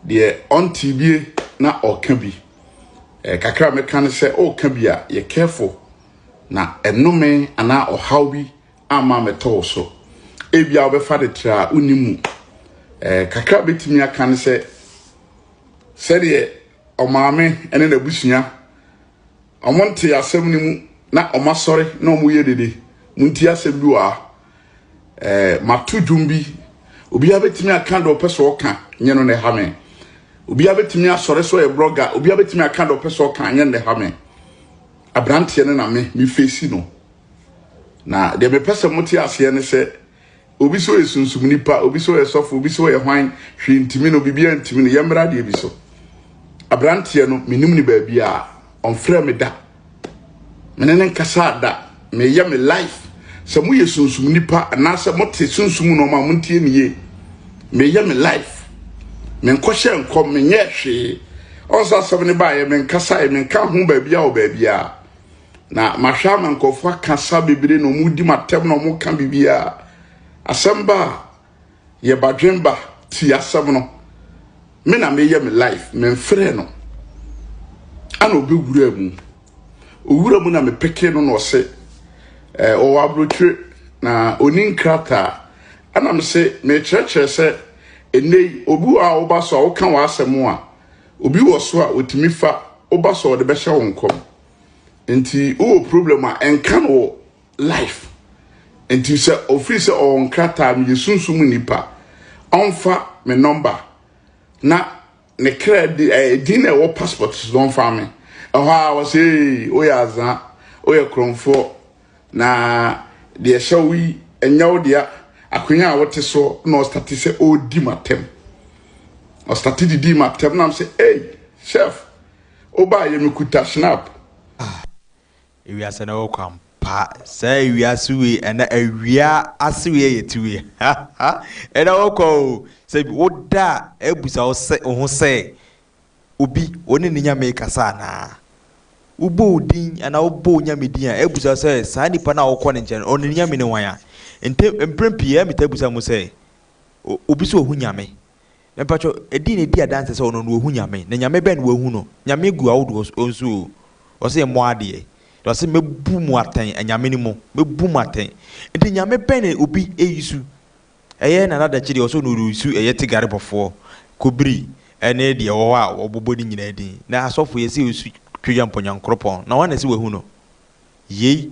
deɛ ɔnte bie na ɔka bi. Eh, kakra a mɛka ne sɛ ɔka bi a yɛ careful na ɛnome anaa ɔhaw bi amma ammɛtɔ wo so. Ebia wobɛfa de tra a wonni mu. Eh, kakra a bɛtumi aka ne sɛ sɛdeɛ ɔmaame ne n'abusua wɔn nte asɛm no mu na wɔn asɔre na wɔn yɛ dede. Montie asɛm bi wɔ ha. Eh, mato dwom bi. Obiara bɛtumi aka deɛ ɔpɛ sɛ ɔka, nyɛ no na ɛha me. Obiara bɛtumi asɔre sɛ ɔyɛ blogger, obiara bɛtumi aka deɛ ɔpɛ sɛ ɔka, nyɛ no na ɛha me. Aberanteɛ no na me, mefeesi no. Na deɛ mepɛ sɛ mote aseɛ ne sɛ, obi sɛ ɔyɛ sunsum nipa, obi sɛ ɔyɛ sɔfo, obi sɛ ɔyɛ hwan, hwee ntumi no, biribiara ntumi no, yɛmmra adeɛ bi so. Aberanteɛ no, menim ne baabi a, ɔmfrɛ me da. Me ne ne nkasaa da. Meyɛ me life. Sɛ moyɛ sunsum nipa anaasɛ mote sunsum mu nneɛma a, montie ne yie. Meyɛ me life. Menkɔhyɛ nkɔm, menyɛ hwee. Ɔn sɛ asɛm no baeɛ, menkasaeɛ, menka ho baabiara wɔ baabiara. Na mahwɛ ama nkurɔfoɔ akasa bebree na wɔredi m'atɛm na wɔka biribiara. Asɛm ba a, yɛ badwen ba ti asɛm no. Me na meyɛ me life, memfrɛ no. Ana ɔbɛwura mu. Owura mu na mepeke no na ɔse, eh, ɔwɔ aburokyire na ɔni nkrataa. Ana mese, mekyerɛkyerɛ sɛ ɛnnɛ yi, obi wɔ a woba so a woka w'asɛm a, obi wɔ so a ɔtumi fa, woba so a ɔde bɛhyɛ wo nkɔm. Nti wowɔ problem a ɛnka no wɔ life. Nti sɛ ofiri sɛ ɔwɔ nkrataa meyɛ sunsum mu nipa ɔmfa me number na ne kra di ɛɛ eh, din na ɛwɔ passport so ɔmfa me. Ɛhɔ a wɔsɛ ee woyɛ azaa woyɛ korɔmfoɔ na deɛ ɛhyɛ wo yi ɛnyɛ wo dea akonnwa a wote so na ɔstate sɛ ɔredi m'atɛm. Ɔstate didi m'atɛm na m sɛ ei chef Wobaeɛ mekuta snap. Ah ewiase no wɔ kwan pa saa ewiase wei ɛna awia ase wei yɛ ti wei ɛna wɔ kwan o sɛ woda a ɛbusa wo sɛ wo ho sɛ obi ɔne ne nyame kasa anaa wobɔ wo din anaa wobɔ wo nyame din a ɛbusa sɛ saa nipa no a wokɔ ne nkyɛn no ɔne ne nyame ne hwan a nte mprɛ pii ɛyɛ meta busa mu sɛ obi sɛ ɔhu nyame Mepakyɛw, ɛdeɛn na ɛdi adanseɛ sɛ ɔno no wahu Nyame? Na Nyame bɛn na wahu no? Nyame gu ahodoɔ nso o. Ɔse yɛmmɔ adeɛ. Na ɔse mɛbu mo atɛn anyame no mu. Mɛbu mo atɛn. Nti Nyame bɛn na obi ɛyi su? Ɛyɛ Nana Adakye deɛ ɔse ɔno ɔreyi su ɛyɛ Tigare bɔfoɔ, Kobiri ɛne deɛ ɛwɔ hɔ a wɔbobɔ ne nyinaa din. Na asɔfo yɛse ɔsu Tweampɔ Nyankoropɔn. Na hwan na ɛse wahu no? Yei.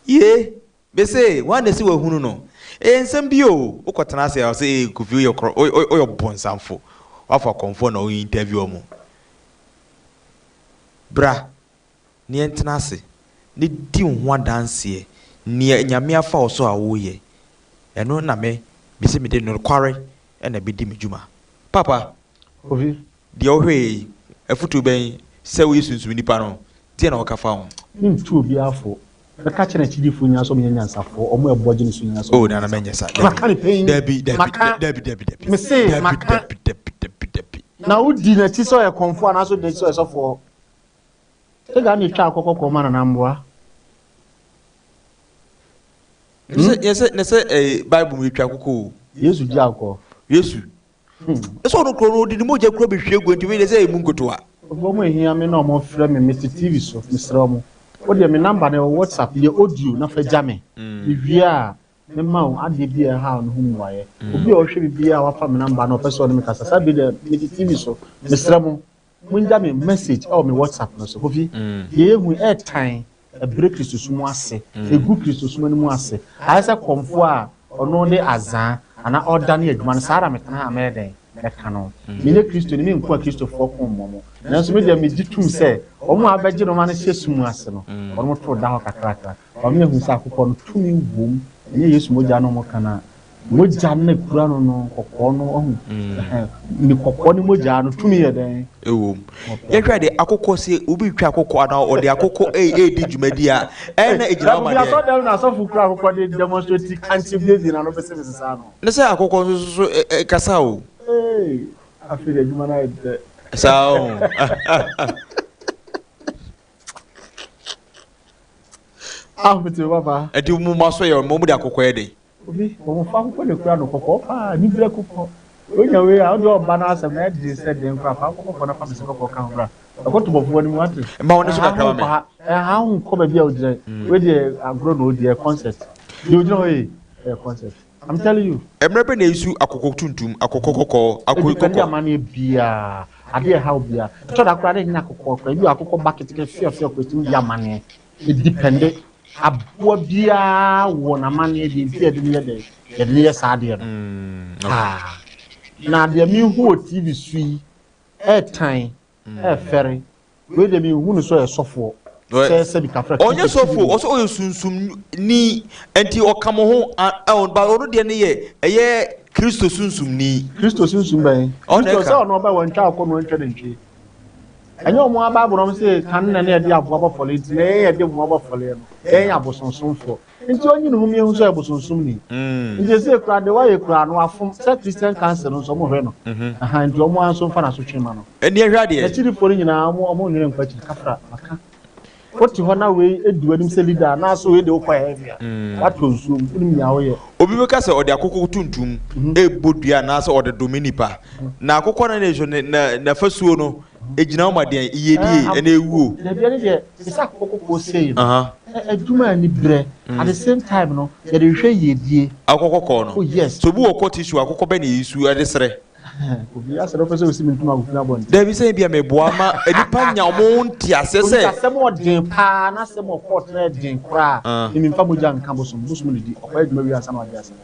Yee! Mese, hwan na ese wahunu no? Ɛyɛ nsɛm bi o, wokɔ tena ase a ɔse ee Kofi woyɛ korɔ, woyɛ ɔbonsamfo, wafa kɔmfoɔ na wo interview ɔmo. Bra na yɛntena ase na di wo ho adanseɛ, nea Nyame afa wo so a woyɛ, ɛno na me, mese mede nokware na ɛbɛdi me dwuma. Papa, Kofi. Deɛ wohwɛeɛ yi, afotuo bɛn, sɛ woyɛ sunsum nipa no, deɛn na woka fa ho? Mentu obiara fo. Mɛka akyerɛ n'akyidifoɔ nyinaa sɛ wɔnyɛ nyansafoɔ, wɔn a ɛboɔ gye ne so nyinaa sɛ Oh, wɔnyɛ Nana, mɛnyɛ saa. nyansafoɔ. Maka no pɛn. Dabi, dabi, Maka. dabi, dabi, dabi. Mese, Dabi, maka. dabi, dabi, dabi, dabi. Na wodi n'akyi sɛ ɔyɛ kɔmfoɔ anaasɛ wodi n'akyi sɛ ɔyɛ sɔfoɔ? Sɛdeɛ na ɛtwa akokɔ kɔn ma Nana Mboa. Hmm? Sɛ, sɛ, na sɛ, eh, Bible mu yɛtwa akokɔ o. Yesu gye akokɔ. Yesu. Ɛsɛ ɔno kuro no ɔde ne mogya kura bɛhwie gu nti wei deɛ sɛ ɛmu nkotoa. Wɔn a ɛhia me na wɔn frɛ me mete TV so mesrɛ wɔn wo deɛ me number no ɛwɔ WhatsApp yɛ audio na fa gya me me wie a mɛma wo adeɛ bi a ɛha wo no ho mmuaeɛ obi a ɔhwɛ me biara a wafa me number no ɔpɛ sɛ ɔne me kasa saa bere deɛ mete TV so mesrɛ mo Mongya me message ɛwɔ me WhatsApp no so. Kofi, deɛ yɛhu yi ɛɛtan, ɛbrɛ Kristosom ase, ɛgu Kristosom anim ase. Ayɛ sɛ kɔmfoɔ a ɔno de azaa anaa ɔredane adwuma no, saa ara na metena ha a mɛyɛ dɛn? Mɛka no. Menyɛ Kristoni, menko Akristofoɔ ko mmɔ mo. Nanso me deɛ megye tom sɛ wɔn a abɛgye nnoɔma no hyɛ sum ase no, wɔn to da hɔ kakrakra. Wɔn ahu sɛ akokɔ no tumi wom, ɛnyɛ Yesu mogya na wɔka no a. Mogya no na kura no no kɔkɔɔ no ɔho. Ne kɔkɔɔ ne mogya no tumi yɛ dɛn? Ɛwɔ mu. Yɛhwɛ de akokɔ sɛ obi retwa akokɔ anaa ɔde akokɔ ɛredi dwumadi a ɛyɛ na ɛgyina hɔ ma deɛ. Asɔ dɛm na asɔfo kura akokɔ de demonstrate kankye biebie na no bɛsɛ bɛsɛ saa no. Ne sɛ akokɔ nso so ɛkasa o. Ee afei de adwuma no ayɛ dɛ. Saa o. Ahomete papa. Ɛdi mu ma so yɛ mo de akokɔ yɛ de. Obi, wɔn fa akokɔ na ekura no kɔkɔɔ paa, anibere akokɔ. Onya wei a, ɔde ɔba n'asɛm na ɛde sɛ den koraa, fa akokɔ kɔkɔɔ na fa mese kɔkɔɔ ka ho bra. Ɛkɔto bɔfoɔ anim wate. Mma wɔn so kakra ma me. Ɛha ho nkɔ baabi a ogyina. Wei deɛ agorɔ na odi, ɛyɛ concert. Deɛ ogyina hɔ yi, ɛyɛ concert. I'm telling you. Mmerɛ bɛ na esu akokɔ tuntum, akokɔ kɔkɔɔ, akokɔ kɔkɔɔ. Ɛdepɛnde amaneɛ biara, adeɛ ɛha wo biara. Ɛtɔ da koraa na ɛnyɛ akokɔ koraa, ebi wɔ akokɔ ba ketekete fiɔfiɔ koraa etumi di amaneɛ. Edipɛnde. Aboa biara wɔ n'amanneɛ deɛ nti a yɛde no yɛ dɛn, yɛde no yɛ saa adeɛ no. Paa. Na deɛ mehu wɔ TV so yi, ɛɛtan, ɛɛfɛre. Wei deɛ menhu no sɛ ɔyɛ sɔfoɔ. Sɛ sɛbi kafra. Ɔnyɛ sɔfoɔ, ɔsɛ ɔyɛ sunsumni, nti ɔka mo ho, ba ɔno deɛ no yɛ, ɛyɛ Kristo sunsumni. Kristo sunsum bɛn? Kristo sɛ ɔno ɔbɛ wɔntwa akɔ no wɔntwa nantwie. Ɛnyɛ wɔn ara Bible no wɔn se kan na ne yɛde aboa bɔ afɔre nti na yɛn yɛde mmoa bɔ afɔre no yɛn yɛ abosonsomfoɔ nti ɔnyi ne ho mmienu sɛ ɔyɛ bosonsomni nti ese kura de wayɛ kura no afom sɛ Christian Council no nso wɔn hwɛ no aha nti wɔn ara nso nfa n'asotwe ma no Ɛni ɛhwɛ adeɛ. N'akyirifoɔ no nyinaa wɔn wɔn nwene nkɔ akyiri kafra maka wote hɔ na wei edi w'anim sɛ leader anaasɛ wei de wokɔ heaven a watɔ nsuo mu wonim nea woyɛ. Obi bɛka sɛ ɔde akokɔ tuntum rebɔ dua anaasɛ ɔde dome nipa. Na akokɔ no ne so ne na n'afasuo no egyina hɔ ma deɛn? Iyedie ɛna ewuo. Dabi ɛne deɛ te sɛ akokɔ kɔkɔɔ sei no adwuma ani brɛ at the same time no yɛde hwehwɛ yiedie. Akokɔ kɔkɔɔ no. Oh yes. Sɛ obi wɔ court issue a akokɔ bɛn na yɛyi su de srɛ? Obi asɛ dɛ ɔpɛ sɛ osi me ntoma agu fi abɔnten. Dabi sɛ ebia meboa ma nnipa nya wɔn nteaseɛ sɛ. Obi asɛm ɔden paa n'asɛm wɔ court no ɛden koraa ne memfa mogya nka bosom bosom ne di ɔkɔyɛ adwuma wie ansa na wagye asɛm.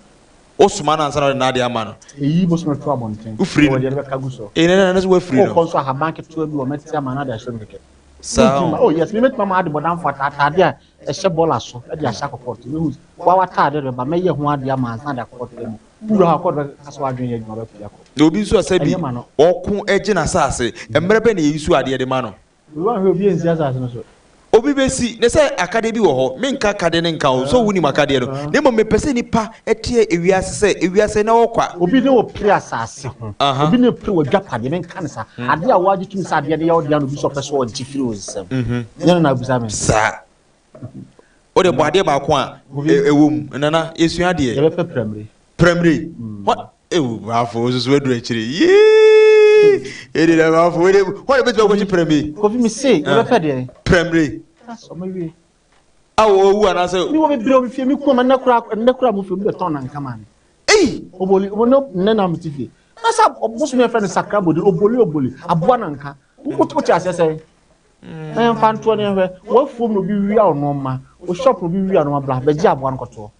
Wosoma no ansa na ɔde n'ade ama no. Eyi bosom to abɔnten. Wofiri no. Wɔde ɛde gu so. Ee na na sɛ wafiri no. Wokɔ nso ahaban ketewa bi wɔ mɛte ama no ade ahyɛ no kɛkɛ. Saa o. Oh yes, me mɛtumi ama ade bɔdamfo ataade a ɛhyɛ bɔɔla so de ahyɛ akɔ court. Mehu wa w'ataade reba mɛyɛ ho ade ama ansa de akɔ court mu. Wura hɔ a court bɛka sɛ w'adwene yɛ adwuma bɛpue akɔ. Na obi nso a sɛ bi Ɛnyɛ ma no. ɔko gye n'asase, mmerɛ bɛn na yɛyi so adeɛ de ma no? Obi wanhwɛ obi ansi asase no so. Obi bɛsi, ne sɛ akadeɛ bi wɔ hɔ, menka akadeɛ no nka o, sɛ wonim akadeɛ no, na mmom mepɛ sɛ nnipa teɛ ewiase sɛ, ewiase na ɛwɔ kwa. Obi ne wo pere asase ho, obi ne wo pere w'adwapadeɛ, menka no saa, adeɛ a woagye tom sɛ adeɛ no yɛ wo dea na obi nso ɔpɛ sɛ ɔgye firi wo nsam, nyɛ no na abisa me. Saa. Wode bɔ adeɛ baako a ɛwɔ mu, Nana, yɛsua adeɛ. Yɛbɛpɛ pramire. Pramire. What? Ewu baafo nso so aduru akyire. Yee! Edi na baafo wede hɔ na betumi akɔkye pramire. Kofi mi se yɛbɛpɛ deɛ. Pramire. That's ɔmo awie. Awo owu anaasɛ. Mi wɔ bebree wɔ mi fie mi kuma nnɛ kura nnɛ kura mo fie obi bɛ tɔn na nka maa mi. Eyi. Oboli obo ne nnɛ na mi ti fie. Nasa bosom yɛ fɛ no sakra bodi oboli oboli aboa na nka. Wote aseɛ sɛn? Na yɛmfa ntoɔ ne yɛhwɛ. W'afuom na obi wia wo nnoɔma, wo shop na obi wia nnoɔma bra bɛgye aboa no kɔtoɔ.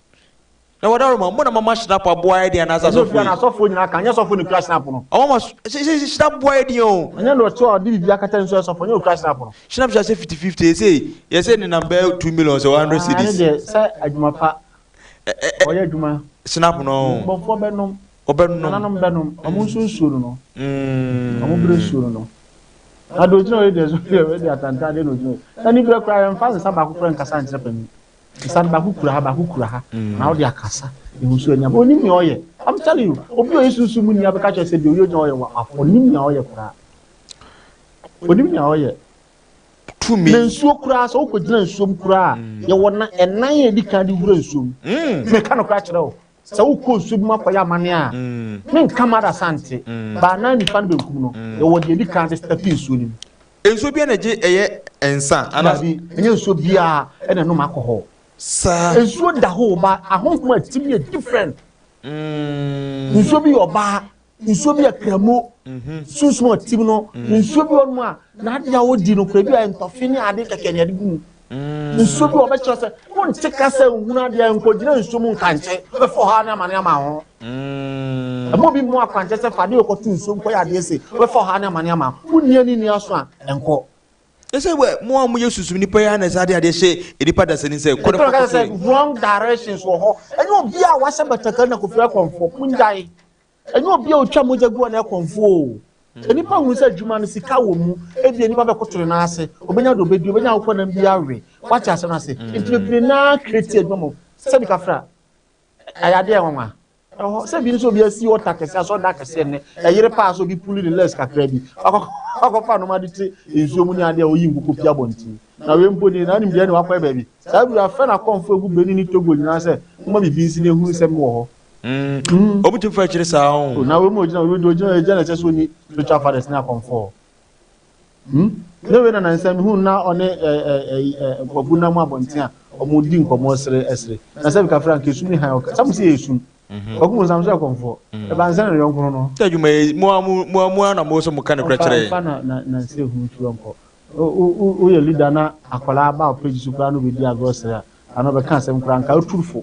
Na wɔdaroma, mo na mama hyinap aboa ayɛ den anaasɛ Ɛnyɛ asɔfoɔ obiara yi? na asɔfoɔ nyinaa ka, ɛnyɛ sɔfoɔ na ekura hyinap no. Ɔmo ama hyinap boa ayɛ den o. Ɛnyɛ na ɔte hɔ a ɔde biribi akata ne so yɛ sɔfoɔ, ɛnyɛ okura hyinap no. Hyinap hyɛ ase 50 50, ɛsei yɛsɛ nenam bɛyɛ 2 million sɛ 100 Ah, ɛno cedis. deɛ sɛ adwuma pa, ɔyɛ adwuma. Hyinap no. Bɔfoɔ bɛnom. Ɔbɛnom. Nananom bɛnom. Ɔmo nso nsuo no no. Ɔmo brɛ nsuo no no. Na deɛ ogyina hɔ yi deɛ so deɛ wei deɛ atantan deɛ na ogyina hɔ yi. Na ne berɛ koraa yɛmfa nsa baako koraa nkasa nkyerɛ panin. Nsa no baako kura ha baako kura ha na wode akasa. Ehu so anya. Onim nea ɔyɛ. I'm telling you, obi a ɔyɛ sunsum mu ni abɛka kyerɛ sɛ deɛ ɔyɛ ogyina hɔ yɛ wa onim nea ɔyɛ koraa. Onim nea ɔyɛ. Tumi. Na nsuo koraa sɛ wokɔgyina nsuom koraa a yɛwɔ na ɛnan a ɛdi kan de wura nsuom. Meka no koraa kyerɛ wo. Sɛ wokɔ nsuo bi mu akɔyɛ amanneɛ a, menka m'adasa nte, baanan nifa ne benkum no, yɛwɔ deɛ ɛdi kan de stɛpe nsuo no mu. Nsuo biara na ɛgye ɛyɛ nsa anaa? Dabi, ɛnyɛ nsuo biara na ɛnom alcohol. Saa. Nsuo da hɔ o, but ahonhom a ɛte mu yɛ different. Nsuo bi yɛ ɔbaa, nsuo bi yɛ kramo, sunsum a ɔte mu no, nsuo bi wɔ nom a n'adeɛ a ɔdi no kora bi a ntɔfe ne ade kɛkɛ na yɛde gu mu. Nsuo bi wɔ ɔbɛkyerɛ sɛ wonte kasa nhunu adeɛ nkɔgyina nsuo mu nkankye wobɛfa ɔhaw ne amane ama ho. Ɛma obi mu akwankyɛ sɛ fa adeɛ kɔto nsuo mu kɔyɛ adeɛ se wobɛfa ɔhaw ne amane ama ho. Wonni ani nni aso a ɛnkɔ. Ɛsɛ wɛ mo a moyɛ sunsum nipa yi ara na ɛsɛ ade adeɛ hyɛ nipa dasani sɛ kɔ na Ɛtɔ kɔkɔ sɛ so. wrong directions wɔ hɔ. Ɛnyɛ obi a wahyɛ batakari na kofi akɔmfoɔ. Mongyae. Ɛnyɛ obi a otwa mogya gu hɔ na ɛkɔmfoɔ o. Nnipa hunu sɛ adwuma no sika wɔ mu, ebia nnipa bɛkoto ne nan ase, obenya deɛ obedi, obenya akokɔ nam bi awe. Wate asɛm no ase? Nti bebree no ara create adwuma ma sɛbi kafra. Ɛyɛ adeɛ a ɛnwanwa. Ɛwɔ hɔ sɛ bi nso obi asi ɔta kɛseɛ asɔrdan kɛseɛ nnɛ, ɛyere paa sɛ obi puli ne legs kakra bi, wakɔ wakɔfa nnoɔma de te nsuo mu ne adeɛ a ɔyi nkokɔ pie abɔnten. Na wei mpo deɛ na anim deɛ ne wakɔyɛ baabi. Saa bere afɛ na akɔmfo egu Benin ne Togo nyinaa sɛ momma biribi nsi na ehunu sɛ mewɔ hɔ. Mm. Obi tumi fa akyire saa o. Oh, na wei mu ogyina wei de ogyina egya na ɛkyɛ sɛ oni spiritual fathers ne akɔmfo. Hmm? Ne wei na nansa mehu na ɔne ɛ ɛ ɛ ɛ kwaku nam abɔnten a wɔn di nkɔmɔ sere ɛsere. Na sɛ bika frank esum ne han ɔka sɛ mo sɛ esum. Mhm. Kwaku mu nsam sɛ kɔmfo. Mhm. Ɛba nsa na yɔnko no. Sɛ adwuma yi mo a mo a mo a na mo sɛ mo ka ne korɛ kyerɛ. Ɔfa na na na nsɛ hu tu ɔnkɔ. O o o yɛ leader na akwadaa ba ɔpɛ so koraa na obedi agorɔ sere a ana ɔbɛka asɛm koraa nka oturfo.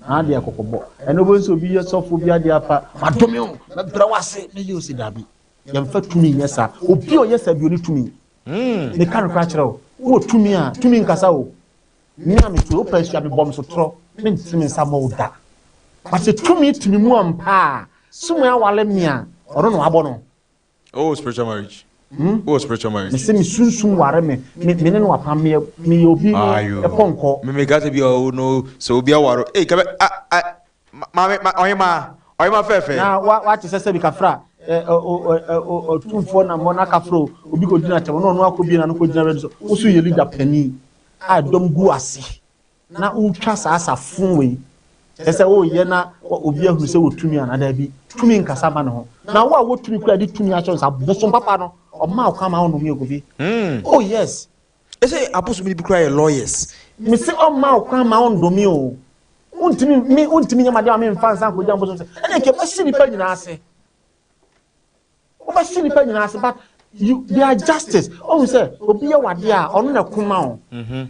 Na adeɛ kɔkɔbɔ. Ɛno wobɛhu sɛ obi yɛ sɔfo bi adeɛ afa, madome wo, mɛbrɛ wo ase, mɛyɛ wo sei. Dabi, yɛmfa tumi nyɛ saa. Obi a ɔyɛ saa bi ɔni tumi. Meka nokorɛ akyerɛ wo, wowɔ tumi a, tumi nkasa o. Me a mete hɔ, wopɛ ahyia me, bɔ me sotorɔ, mentene me nsa mmɔ wo da. But sɛ tumi te me mu ampa a, Sumai aware me a, ɔno na wabɔ no. Oh spiritual marriage. Hmm? Oh spiritual marriage. Me se me sunsum ware me. Me me ne no apam me me yɛ obi no pɔnkɔ. Me me gasa bi o no sɛ obi aware. Hey kabe ah ah maame ma ɔhema ɔhema fɛfɛ. Na wa wa te sɛ sɛ bi kafra ɛ ɔ ɔ ɔtumfoɔ na mmɔ na kafra o obi kɔ gyina kyɛm na ɔno akɔ bi na no kɔ gyina baabi so woso yɛ leader panin a dɔm gu ase. na wotwa saa asafo wei, kyerɛ sɛ woyɛ na obi ahunu sɛ wɔ tumi anaa daabi, tumi nkasa ma ne ho. Na wo a wɔ tumi kura de tumi ahyɛ nsa, bosom papa no, ɔma wo kwan ma wonom yɛ Kofi. Oh yes. Ɛsɛ abosom no bi kura yɛ lawyers. Mese ɔma wo kwan ma wondome o. Wontumi me wontumi nyɛ m'adeɛ ma memfa nsa nkɔgya bosom sɛ ɛne nka ɛbɛhye nnipa nyinaa ase. Wobɛhye nnipa nyinaa ase but you they are justice. Ohun sɛ obi yɛ wade a ɔno na ɛko ma wo. Mhm.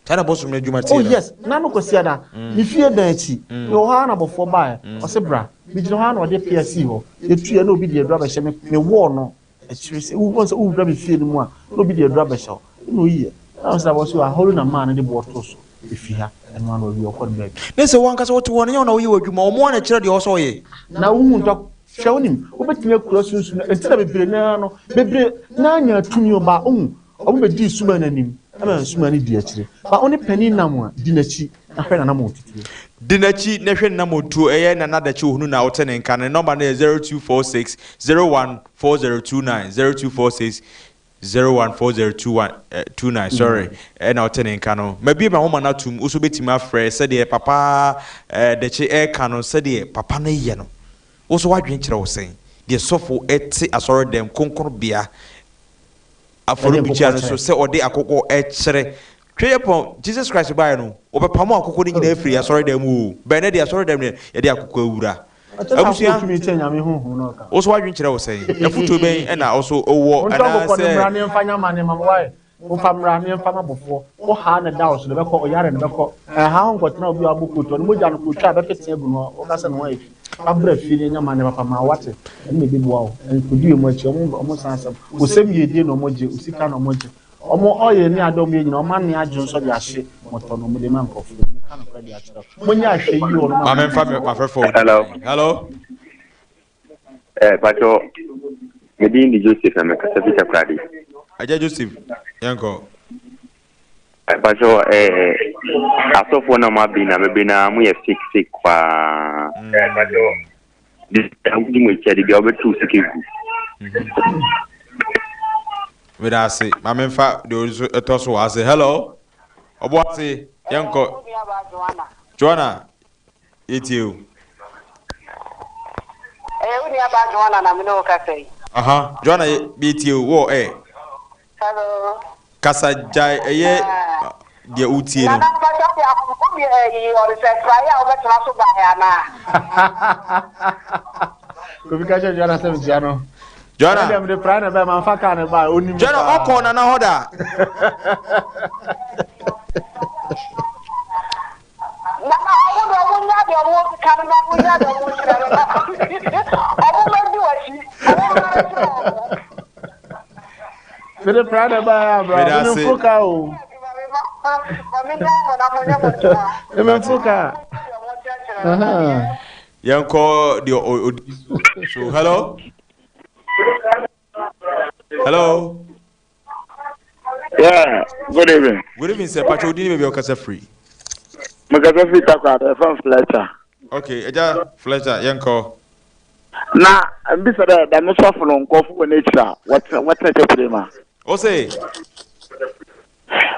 Saa na bɔsom no adwuma tie Oh no. yes, na no Kwasiada, me fie dan akyi, mewɔ hɔ ara na abɔfoɔ baeɛ, ɔse bra. Megyina hɔ ara na ɔde pea sii hɔ. Yɛtuiɛ na obi de aduro abɛhyɛ me, me wall no akyire sɛ, wohu sɛ wowura me fie no mu a, na obi de aduro abɛhyɛ hɔ. Ɛna oyiɛ. Ɛna ɔse abɔfoɔ se ahɔre na maa no de boɔ too so, ɛfiri ha, ɛno ara na ɔwie ɔkɔ ne baabi. Ne sɛ wo ankasa wote hɔ no, ɛnyɛ wo na woyɛ w'adwuma, wɔn ara na ɛkyerɛ deɛ ɛwɔ sɛ wɔyɛ. Na wohu ntɔ hwɛ wonim wobɛtumi akura sunsum no nti na bebree no ara no bebree no ara nyaa tumi o ba wohu wɔn bɛdii suman no anim ɛma suman no di akyire ba wo ne panin nam a di n'akyi na hwɛ n'anammɔntutuo. Di n'akyi na hwɛ n'anammɔntuo ɛyɛ Nana Adakye Ohunu na wote ne nka ne nɔmba no yɛ 0246 01 4029 0246 014021 eh, 29 sorry ɛna ɔte ne nka no mabie m'ahoma no atom wo so bɛtumi afrɛ sɛdeɛ papa eh, Dekye ɛreka no sɛdeɛ papa no yɛ no wo so w'adwene kyerɛ wo sɛn deɛ sɔfo ɛte asɔre dɛm kronkron bea afɔrebukyia no so sɛ ɔde akokɔ ɛkyerɛ Tweapɔn Jesus Christ baeɛ no ɔbɛpamo akokɔ no nyinaa firi asɔre dɛm mu o bɛn nɛ deɛ asɔre dɛm no yɛde akokɔ awura Abusua, wo so w'adwene kyerɛ wo sɛn? Afotuo bɛn na wo so wowɔ Montɔ nkokɔ no anaasɛ. mmra ne yɛmfa nyɛ amanneɛ mma mo wae Momfa mmra ne yɛmfa ma abɔfoɔ Wo haa na ɛda wo so na ɛbɛkɔ Ɔyare na ɛbɛkɔ Ɛnha wo nkɔtena obi a wabɔ kootu Ɔno mogya no kotwa a ɛbɛpete agu no Woka sɛ ne ho ayɛ fi Fa bra fie ne yɛnyɛ amanneɛ papa ma wo wate Ɛno na ɛbɛbua wo Nkɔdi wɔn akyi Wɔn wɔn san asɛm Wo sɛm yiedie na wɔgye Wo sika na wɔgye Ɔmo ɔyɛ ne ade a ɔmo yɛ nyinaa ɔmo ane adwene nso de ahye mɔtɔ no ɔmo de ma nkorɔfoɔ no meka nokorɛ de akyerɛ wo monyɛ ahwɛ yie wɔ nom a Maame nfa mo m'afrɛfo a odi Hello. kan. Hello. Eh, Pacho, me din di Joseph na mekasa fi Takoradi. Agya Joseph, yɛnkɔ. Eh, Pacho, eh, asɔfoɔ na mo abi na bebe na mo yɛ fake fake paa. Eh, Pacho, de wodi mo akyi a de bia wobɛtu sika gu. Meda ase. Maame nfa deɛ ɔno nso ɛtɔ so wɔ ase. Hello. Ɔbɔ ase, yɛnkɔ. Joanna, yɛtie o. Ɛyɛ wo nuabaa Joanna na me ne wo kasa yi. Aha, Joanna yɛtie o, wɔ ɛ. Hello. Kasa gyae ɛyɛ deɛ wotie no. Nana mpakyɛ wode ahomko bi ɛyi ɔde sɛ praeɛ a wobɛtena so baeɛ anaa? Kofi ka kyerɛ Joanna sɛ mekyia no. Joanna. Ɛdeɛ mede praeɛ na ɛbɛɛ mamfa kaa ne baeɛ ɔnim Joanna ɔkɔ Nana hɔ da. Nana ɔmo de ɔmo nya deɛ ɔmo keka no na ɔmo nya deɛ ɔmo kyerɛ no na ɔmo bɛdi w'akyi ɔmo mmara kyerɛ ɔmo. Mede pra na ɛbaeɛ abra. Meda Meme ase. mforo kaa o. Meme mforo kaa. Yɛnkɔ deɛ ɔdi so. Hello? Hello? Yeah, good evening. Good evening, sir. Pacho, odi ni baabi a ɔkasa firi. Mekasa firi Takoradi, ɛfam Fletcher. Okay, ɛgya Fletcher, yɛnkɔ. Na mbisa dɛ dɛm sɔfo no nkorɔfo wɔ n'ekyir a wɔtena wɔtena kyɛpere mu a. Ose.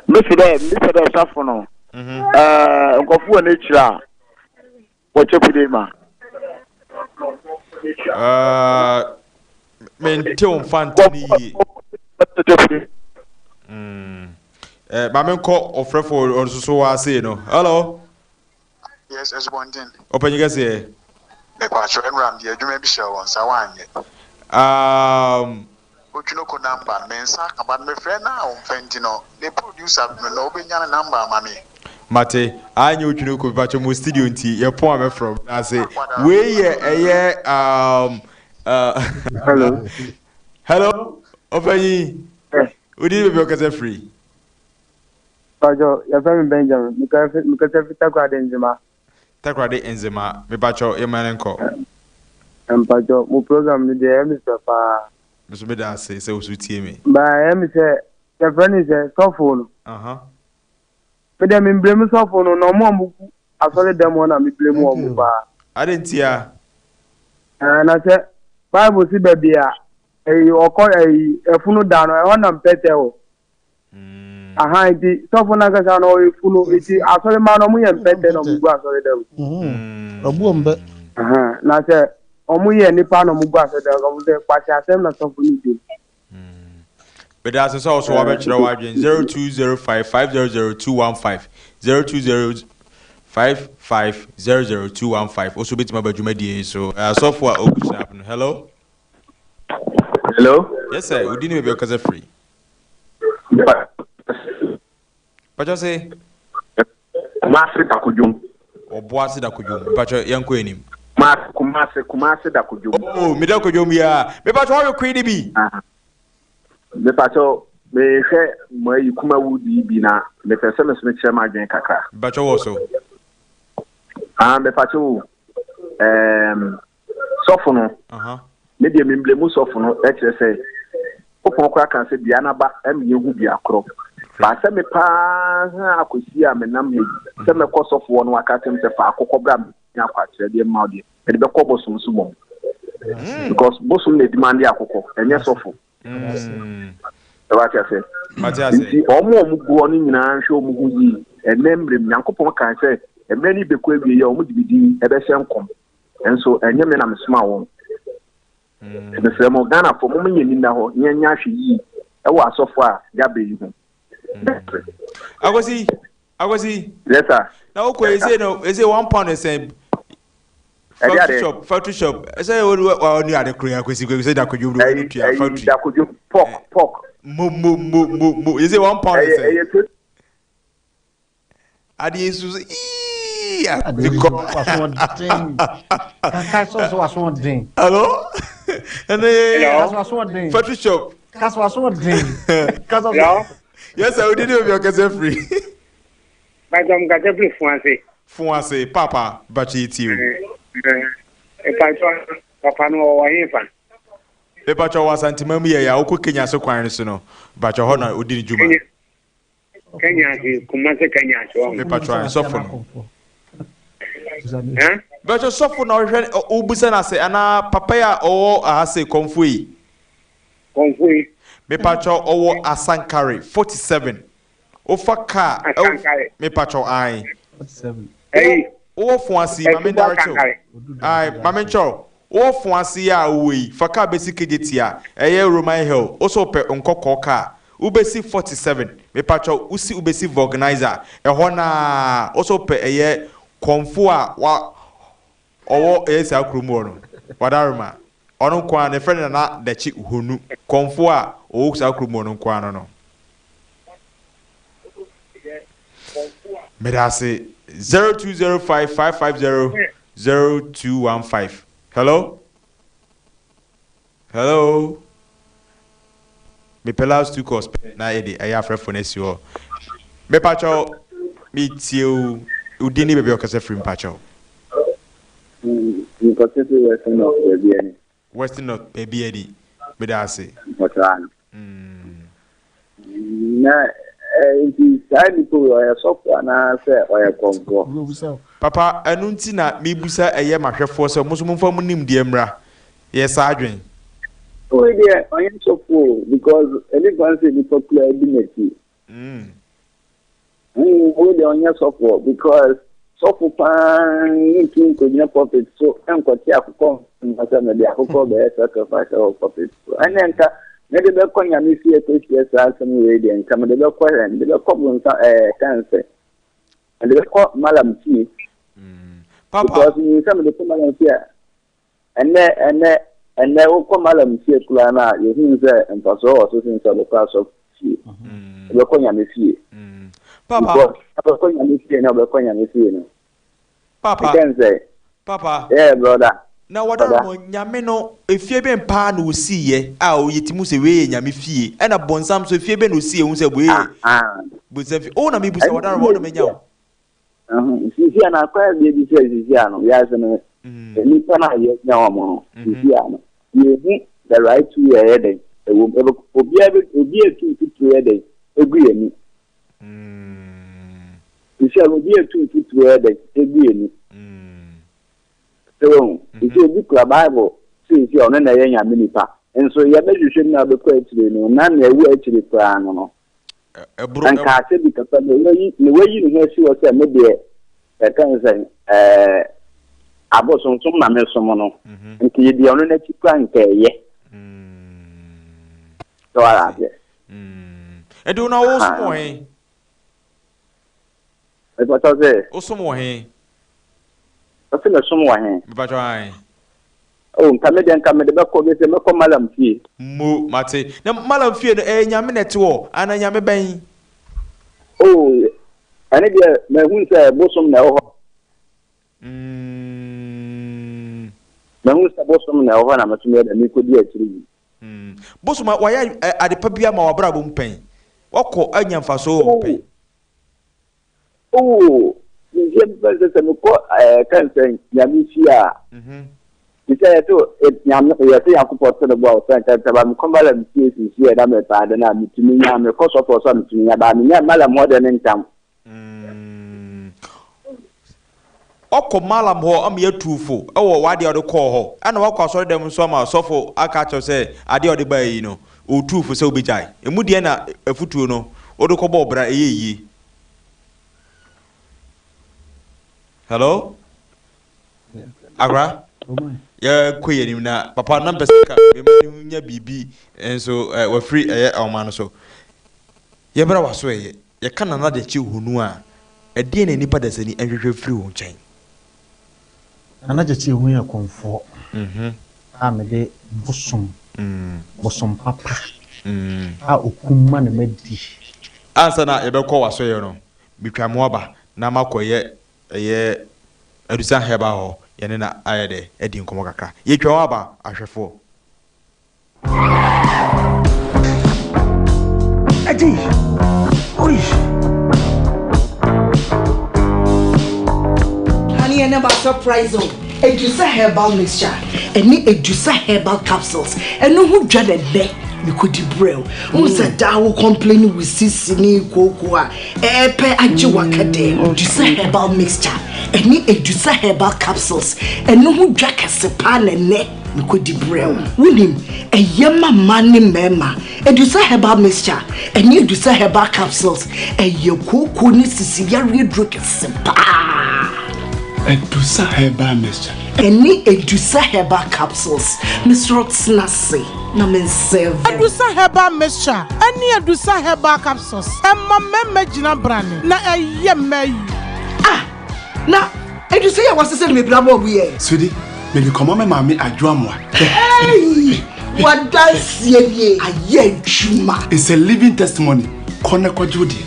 Mesi dɛ mbisa dɛ sɔfo no ɛɛ nkorɔfo wɔ n'ekyir a wɔkyɛ pere mu a. Ɛɛ mente wo mfa nte ne yie. Ɛɛ maame nkɔ ɔfrɛfo ɔsoso wɔ ase no. Hello. Yes, Asubɔnten. Ɔpanyin kɛseɛ. Mepakyɛw, ɛnora mede adwuma bi hyɛɛ wo nsa, woanyɛ. Um. Otwinoko number no, me nsa aka, but mefrɛ no a ɔmfa nti no, ne producer no na ɔbɛnya ne number ama me. Mate, anyɛ Otwinoko, mepakyɛw mo studio nti, yɛpɔn a mɛfrɛ wo. Medase. Wei yɛ ɛyɛ um, uh, Hello. Hello, ɔpanyin. Wodi baabi a ɔkasa firi? Mpacho, yɛfrɛ me Benjamin. Mekasa fi Takoradi Nzema. Takoradi Nzema. Mepacho, yɛma no nkɔ. Mpacho, mo program no deɛ ɛyɛ me fɛ paa. Me nso meda ase sɛ wo so tie me. Ba ɛyɛ me sɛ, yɛfrɛ no sɛ sɔfo no. Me deɛ me mblame sɔfo no, na ɔmo a ɔmo gu asɔre dɛm hɔ na me blame wɔn paa. Adɛn ntia? Ɛɛ, na sɛ Bible se baabi a ɛyi ɔkɔ ɛyi ɛfunu da no, ɛhɔ na mpɛtɛ wɔ. Aha nti sɔfo no ankasa no ɔyɛ funu nti asɔremma no ɔmo yɛ mpɛtɛ na ɔmo gu asɔre dɛm. Ɔbu wɔn bɛ. Aha na sɛ ɔmo yɛ nipa na ɔmo gu asɔre dɛm ɔmo sɛ kwasi asɛm na sɔfo no di. Meda ase sɛ ɔso wabɛkyerɛ w'adwene 0205 500 215 0205 500 215 ɔso bɛtumi aba dwumadie yi so asɔfo a ɔgu snap no hello. Hello. Yes sir, odi ni baabi ɔkasa firi. Mpakyɛw se. Kumasi Dakodwom. Ɔboase Dakodwom. Mpakyɛw yɛn kɔ anim. Kumasi Kumasi Kumasi Dakodwom. Oh, mi Dakodwom ya. Mepakyɛw ɔyɛ kwe ni bi. Mepakyɛw mehwɛ mo ayi kumawu di bi na mepɛ sɛ meso mekyerɛ m'adwene kakra. Mepakyɛw wɔ so. Ah, mepakyɛw um, Sɔfo no, me deɛ memblemu sɔfo no, kyerɛ sɛ Nyankopɔn koraa kaa sɛ dua no aba ma yɛhu dua korɔ. Baa sɛ me paa ha akɔsi a menam ha yi, sɛ mɛkɔ sɔfo hɔ na waka akyerɛ me sɛ fa akokɔ bra menya akwakyerɛdeɛ mma wo deɛ, mede bɛkɔ bosom so mmom. Because bosom na ɛdimande akokɔ, ɛnyɛ sɔfo. Wate ase? Nti wɔn a wɔn gu hɔ no nyinaa nhwɛ wɔn ho yie. Ɛnɛ mmerɛ mu, Nyankopɔn kaa sɛ mmerɛ no bɛkɔ awie a wɔn de me din ɛbɛhyɛ nkɔm. Nso ɛnyɛ me na mesoma wɔn. Mesrɛ mo, Ghanafoɔ, momma yɛn ani nna hɔ na yɛnyɛ ahwɛ yie ɛwɔ asɔfo a yɛaba yi ho. Akwasi, Akwasi. Yes sir. Na wokɔ ese no ese £1 sɛn? Factory shop, factory shop. Ɛsɛ wo wa ni ade koro ya kwesi kwesi sɛ dakodwom de wo tua factory. Dakodwom pork pork. Mo mo mo mo mo ese £1 sɛn? Ɛyɛ Ade esu so ii Ade esu waso ɔden. Kaka sɛ ɔsɛ waso ɔden. Hello. Ɛnɛ Kasa waso ɔden. Factory shop. Kasa waso ɔden. Kasa waso. Yes sir, odi ni obi ɔkasa firi. Bàtà mo kasa firi Fuase. Fuase papa bàtà eti o. Ìpàtɔ papa no ɔwɔ hefa. Ìpàtɔ wɔ Asanteman mu yɛ yɛ a wokɔ Kenya so kwan no so no bàtà hɔ na odi ne dwuma. Kenya ase Kumase Kenya ase wɔn. Mepatwa sɔfo no. Bɛtɔ sɔfo na ɔhwɛ ɔbusa na sɛ anaa papa yi a ɔwɔ aha sɛ kɔnfo yi. Kɔnfo yi. Mepatwa ɔwɔ Asankare 47. Ofa kaa. Asankare. Mepatwa ae. 47. Ɛyi. Wowɔ fon ase yi maame ndarkyɛw. Ae maame nkyɛw. Wowɔ fon ase yi a wowɔ yi fa kaa bɛsi Kejetia ɛyɛ Roman Hill wosɛ wopɛ nkɔkɔɔ kaa wobɛsi 47 mepakyɛw wosi wobɛsi Vulcanizer ɛhɔ no ara wosɛ wopɛ ɛyɛ kɔmfo a wa ɔwɔ ɛyɛ saa kurom hɔ no Wadaroma ɔno nko ara no yɛfrɛ no Nana Dakyi Honu kɔmfo a ɔwɔ saa kurom hɔ no nko ara no no Meda ase 0205 550 0215 Hello Hello. Mepɛ last 2 calls pɛ na yɛde ɛyɛ afrɛfoɔ no asi hɔ. Mepakyɛw, metie wo. Wo din ne baabi a wokasa firi mpakyɛw. Mekasa firi Western North baabi ani. Western North baabi ani. Meda ase. Mpakyɛw ano. Na nti saa nipa wei ɔyɛ sɔfo anaasɛ ɔyɛ kɔmfoɔ? Papa, ɛno nti na mebusa ɛyɛ m'ahwɛfoɔ sɛ mo nso momfa mo nimdeɛ mmra. Yɛ saa adwen. Wei deɛ ɔnyɛ sɔfo o because ɛni kwan sɛ nipa kura di n'akyi. Wei deɛ ɔnyɛ sɔfo because sɔfo paa ntumi nkɔgyina pulpit so nkɔte akokɔ mma sɛ mede akokɔ bɛyɛ sacrifice wɔ pulpit so. Ɛnɛ nka mede bɛkɔ nyame fie kɔsie saa asɛm wei deɛ nka mede bɛkɔ hɛ mede bɛkɔ bonsa ɛɛ kan sɛ mede bɛkɔ malam fie. Papa. Because menim sɛ mede kɔ malam fie a Ɛnnɛ, ɛnnɛ, ɛnnɛ wokɔ Mallam fie koraa no a, yɛhunu sɛ mfasoɔ wɔ so sen sɛ wobɛkɔ asɔfo fie. Wobɛkɔ Nyame fie. Papa. Because wobɛkɔ Nyame fie na wobɛkɔ Nyame fie no. Papa. Ɛkyɛn sɛ. Papa. Yeah, brother. Na wɔda no Nyame no, efie bɛn paa na osiiɛ a yɛtumi hu sɛ wei yɛ Nyame fie? Ɛna bonsam nso efie bɛn na osiiɛ hu sɛ wei yɛ bonsam fie? Wo na mebusa, wɔda no wo na manya wo. Sisi a na akɔyɛ bea bi sɛ sisi a no wiase no nnipa no a yɛanya wɔn no sisi a no yɛhu the right way ɛyɛ dɛn ɛwɔ mu obiara bɛ obi etu mfuturo yɛ dɛn egu yɛn ni sisi a obi etu mfuturo yɛ dɛn egu yɛn ni sɛ wɔn sisi obi kura bible sisi a ɔno na ɛyɛ nyame nipa nso yɛbɛhwehwɛ mu na abɛkɔ akyire no na nea ɛwɔ akyire koraa no no. Anka asɛ bi papa na wayi na wayi ne ho asi hɔ sɛ me deɛ yɛka ne sɛ ɛɛ abosonsom na mesom no mhm. nti yɛdi ɔno n'akyi kora nka ɛyɛ sɛ wara aseɛ ɛnti wo na wosom wɔ he mepatɔ sɛ wosom wɔ he ɔsɛ mesom wɔ he mepatɔ ae Oh, nka me deɛ nka mede bɛkɔ bi sɛ mɛkɔ Malam fie. Mo, mate. Na Malam fie no, ɛyɛ Nyame na ɛte hɔ, anaa Nyame bɛn? Oh, ɛne deɛ mahu sɛ bosom na ɛwɔ hɔ. Mahu sɛ bosom na ɛwɔ hɔ na meso meyɛ dɛ mekɔdi akyiri yi. Bosom a wayɛ adepa bi ama w'abrabɔ mu pɛn? Wakɔ anya mfasoɔ wɔ ho pɛn? Oh, nhyɛ mfa sɛ sɛ mekɔ ɛɛ kan sɛ nyame fie a. Te sɛ yɛsɛ nyame yɛsɛ Nyankopɔn to ne bo a ɔsɛ nka nka ba mekɔ malam fie sisi yɛ na mepɛ ade no a metumi nya mekɔ sɔfoɔ so a metumi nya ba menya malam hɔ deɛ ne ntam. Ɔkɔ malam hɔ ama yɛatu fo wɔ w'adeɛ a ɔde kɔɔ hɔ ɛna wakɔ asɔre dɛm nso ama sɔfo aka akyerɛ sɛ adeɛ a ɔde baeɛ yi no ɔretu fo sɛ wobɛgyae. Emu deɛ na afutuo no wode kɔbɔɔ bra ɛyɛ yie. Hello? Akora? Yɛkɔ yɛn anim na papa na mpɛ sɛ ka mema no nya biribi nso wafiri ɛyɛ ɔma no so. Yɛbra waso ɛyɛ. Yɛka Nana Gyakye Hunu a, ɛdeɛn na nnipa dasani nhwehwɛ firi wo nkyɛn? Nana Gyakye Hunu yɛ kɔmfoɔ a mede bosom, bosom papa a ɔkum ma ne mma di. Ansa na yɛbɛkɔ w'asɔeɛ no, metwa mo aba na makɔyɛ ɛyɛ Adusan Herbal hɔ, yɛne no ayɛ dɛ adi nkɔmmɔ kakra. Yɛtwa wo aba, ahwɛfoɔ. Eddie, oi. Honey, and about surprise o. Edusa herbal mixture ɛne Edusa herbal capsules ɛno ho dwa na ɛnɛ mekɔdi brɛ o. Wohu sɛ daa wo complain wo sisi ne kooko a ɛɛpɛ agye waka dɛ. Edusa herbal mixture ɛne Edusa herbal capsules ɛno ho dwa kɛse paa na ɛnɛ Mekɔdi brɛ wo. Wonim, ɛyɛ ma mmaa ne mmarima. Adusa herbal mixture ɛne Adusa herbal capsules, ɛyɛ kooko ne sisi yareɛ duro kɛse paa. Adusa herbal mixture. Ɛne Adusa herbal capsules. Mesrɛ wo tena ase na me nsɛve. Adusa herbal mixture ɛne Adusa herbal capsules, ɛma mmarima gyina brane na ɛyɛ mmaa yie. Ah! Na ɛdu sɛ yɛ wɔsesɛ no mebra bɔ ɔbo yɛ. Sweetie, mede kɔma me maame Adwo Amoah. Hey! Wadanseɛ nie ayɛ adwuma. It's a living testimony. Kɔ na kɔgye wo deɛ.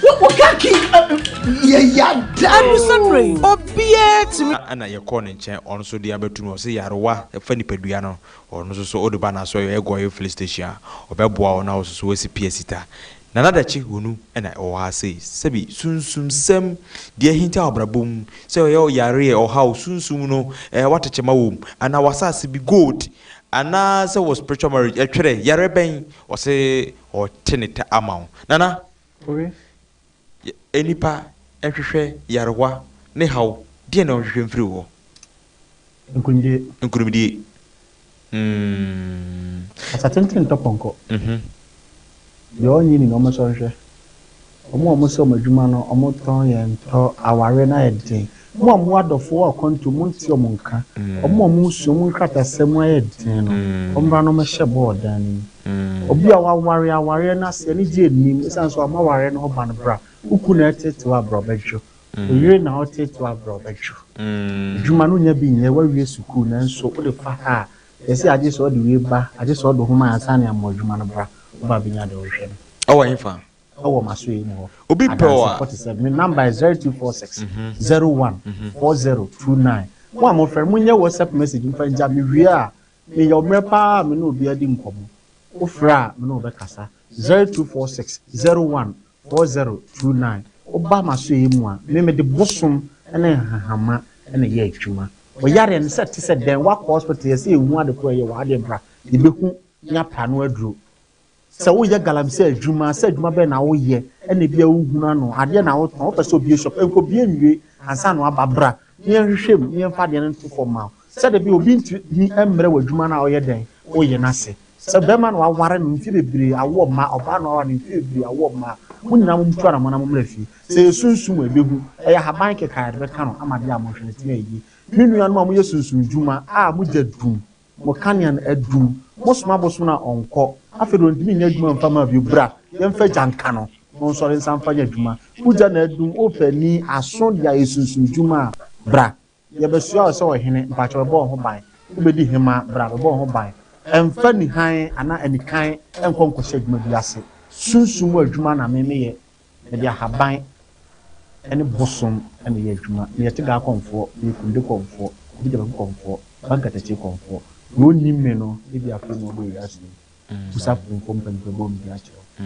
Wo wo ka. King yɛ yada o. Adusa nnuro yi, obiara tumi. Ɛna yɛkɔɔ ne nkyɛn ɔno nso de abɛto mu ɔse yarewa ɛfa nipadua no ɔno nso so wode ba n'asɔre ɛyɛ Goil filling station a ɔbɛboa wo na wo nso so woasi pia sita Nana Dakye Honu na ɛwɔ ha sei sɛbi sunsumsɛm deɛ ahinta wɔ abrabɔ mu sɛ ɔyɛ yareɛ ɔhaw sunsum no ɛɛ watekyema wɔ mu anaa w'asase bi gold anaa sɛ wɔ spiritual marriage ɛtwerɛ yareɛ bɛn ɔse ɔte ne ta ama wo Nana Oye. Yɛ nnipa nhwehwɛ yarewa ne haw, deɛn na wɔhwehwɛ mfiri wo hɔ? Nkunimdie. Nkunimdie. Mm. Asatenten ntɔ pɔnkɔ. Deɛ ɔnnye nni no, ɔmmɛsɔ nhwɛ. Wɔn a wɔsɛ wɔn adwuma no, wɔtɔn yɛn ntɔ, awareɛ no ayɛ den. Mo a mowɔ adɔfoɔ wɔ akwantuo mu, monte wɔn nka. Wɔn a wɔresua, wɔn nkratasɛm mu ayɛ den no, wɔmmra na wɔmmɛhyɛ bɔ wɔ dan no mu. Obi a waware awareɛ no ase anigyeɛ nnim ɛsiane sɛ wama awareɛ no ho ban bra. Wo kunu na ɛreteetew a bra ɔbɛdwo. Wo yere na ɔreteetew a bra ɔbɛdwo. Adwuma no wonya bi nyɛ, woawie sukuu nanso wode fa ha a, yɛse agye sɛ ɔde wei ba, agye sɛ ɔde homa ansa na yɛama wo adwuma no bra. Woba abɛnya deɛ wohwehwɛ no. Ɛwɔ hefa? Ɛwɔ m'asoɛeɛ mu hɔ. Obi pɛ wo a. Adanse 47. Me number yɛ 0246 01 4029. Mo a mofrɛ no, monyɛ WhatsApp message mfa ngya. Mewie a, Meyɛ ɔmmerɛ paa a me ne obiara di nkɔmmɔ. Wofrɛ a, me ne wo bɛkasa. 0246 01 4029. Woba m'asoɛeɛ mu a, me mede bosom ne nhahamma na ɛyɛ adwuma. Wo yareɛ no, sɛ ɛte sɛ dɛn, woakɔ hospital, yɛse yɛnhu ade korɔ a ɛyɛ wo a, adeɛ bra, yɛbɛhu ne apɛ ano aduro. Sɛ woyɛ galamsey adwuma, sɛ adwuma bɛn na woyɛ na ebia wonhunu ano, adeɛ na wotɔn, wopɛ sɛ obue shop, nkɔbue nwie ansa na waba, bra na yɛnhwehwɛ mu na yɛmfa adeɛ no nto fam ma wo. Sɛdeɛ ɛbɛyɛ obi ntumi mmrɛ w'adwuma no a woyɛ dɛn, woyɛ no ase. Sɛ barima na waware no mfeɛ bebree awoɔ mma, ɔbaa na waware no mfeɛ bebree awoɔ mma a, mo nyinaa montu anamɔn na mommra fie. Sɛ ɛyɛ sunsum a, ɛbɛhu. Ɛyɛ ahaban kɛkɛ a yɛde bɛka no ama adeɛ a mohwɛ no atumi ayɛ yie. Me nuanom a moyɛ sunsum dwuma a mogya dum, Mo kanea no adum. Mo soma bosom no a ɔnkɔ. Afei de ɔntumi nyɛ adwuma mfa mma bio. Bra, yɛmfa gya nka no na ɔnsɔre nsan mfa nyɛ adwuma. Wo gya na adum, wopɛ ani, aso de ayɛ sunsum dwuma a, bra. Yɛbɛsoa wo sɛ ɔhene, mpakyɛw bɛbɔ wo ho ban. Wobɛdi hemmaa, bra, bɛbɔ wo ho ban. Mfa nihan anaa anikan nkɔ nkɔhyɛ adwuma bi ase. Sunsum mu adwuma na me meyɛ. Mede ahaban ne bosom na ɛyɛ adwuma. Meyɛ Tegaa kɔmfoɔ, meyɛ Kunde kɔmfoɔ, Kofi Gyamfi kɔmfoɔ, Bankatakye kɔmfoɔ. Deɛ ɔnnim me no, ebia afei na ɔbɔ wiase yi. Bisa mpanimfoɔ mpanimfoɔ bɛbɔ me din akyerɛ wo.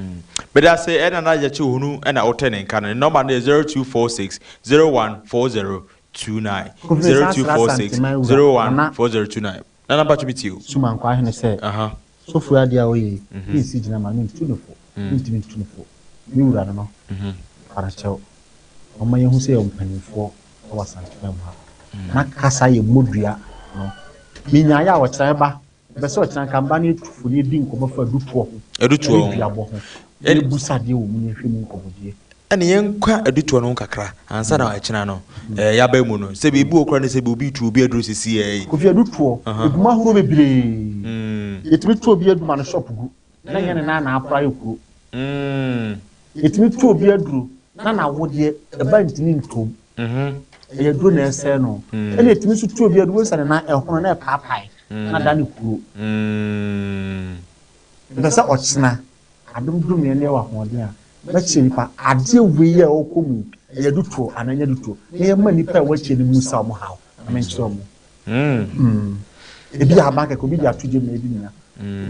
Medase ɛna na yɛkye ohunu ɛna wotɛ ne nka no ne nɔma no yɛ 0246 014029 Kofi mesan srɛ 0246 Asanteman wura Nana 014029 Nana mpacho me tie o. Sumankwaa hene sɛ, Sɔfo yi adeɛ a ɔyɛ yi, mensi gyina ma mentu no fo, mentumi ntu no fo. Me wura no no, fa no kyɛw. Ɔmma yɛnhu sɛ yɛwɔ mpanimfoɔ wɔ Asanteman mu ha. Na kasa yɛ mmɔdua no. Menyaeɛ a ɔkyena mɛba. Mepɛ sɛ ɔkyena nka meba na yɛtu fo na yɛdi nkɔmmɔ fa adutoɔ ho ne duabɔ ho, na yɛbu adeɛ wɔ mu na yɛhwɛ mu nkɔmmɔdie. Ɛne yɛnka adutoɔ no ho kakra ansa na ɛkyena no yɛaba mu no. Sɛ biribi wɔ koraa ne sɛ obi retu obi aduro sisi ɛ yi. Kofi adutoɔ, ɛgu mu ahoroɔ bebree. Yɛtumi tu obi aduro ma no shop gu na ɛnyɛ ne nan na apra ayɛ kuro. Yɛtumi tu obi aduro na n'awodeɛ ɛba ntumi ntɔ mu. Ɛyɛ aduro na ɛsɛe no. Ɛna yɛtumi nso tu obi aduro sɛ ne nan ɛhono na ɛpaapae na ada ne kuro. Mepɛ sɛ ɔkyena Adom dom yɛn na yɛwɔ ahoɔden a, mɛkyerɛ nnipa adeɛ wei a ɛwɔ kɔ mu yi, ɛyɛ adutoɔ anaa ɛnyɛ adutoɔ, na yɛma nnipa a ɛwɔ akyire no mmusa wɔn haw, na menkyerɛ wɔn. Mm. Ebi yɛ ahaban kɛkɛ, obi de ato gya mu na edi nua.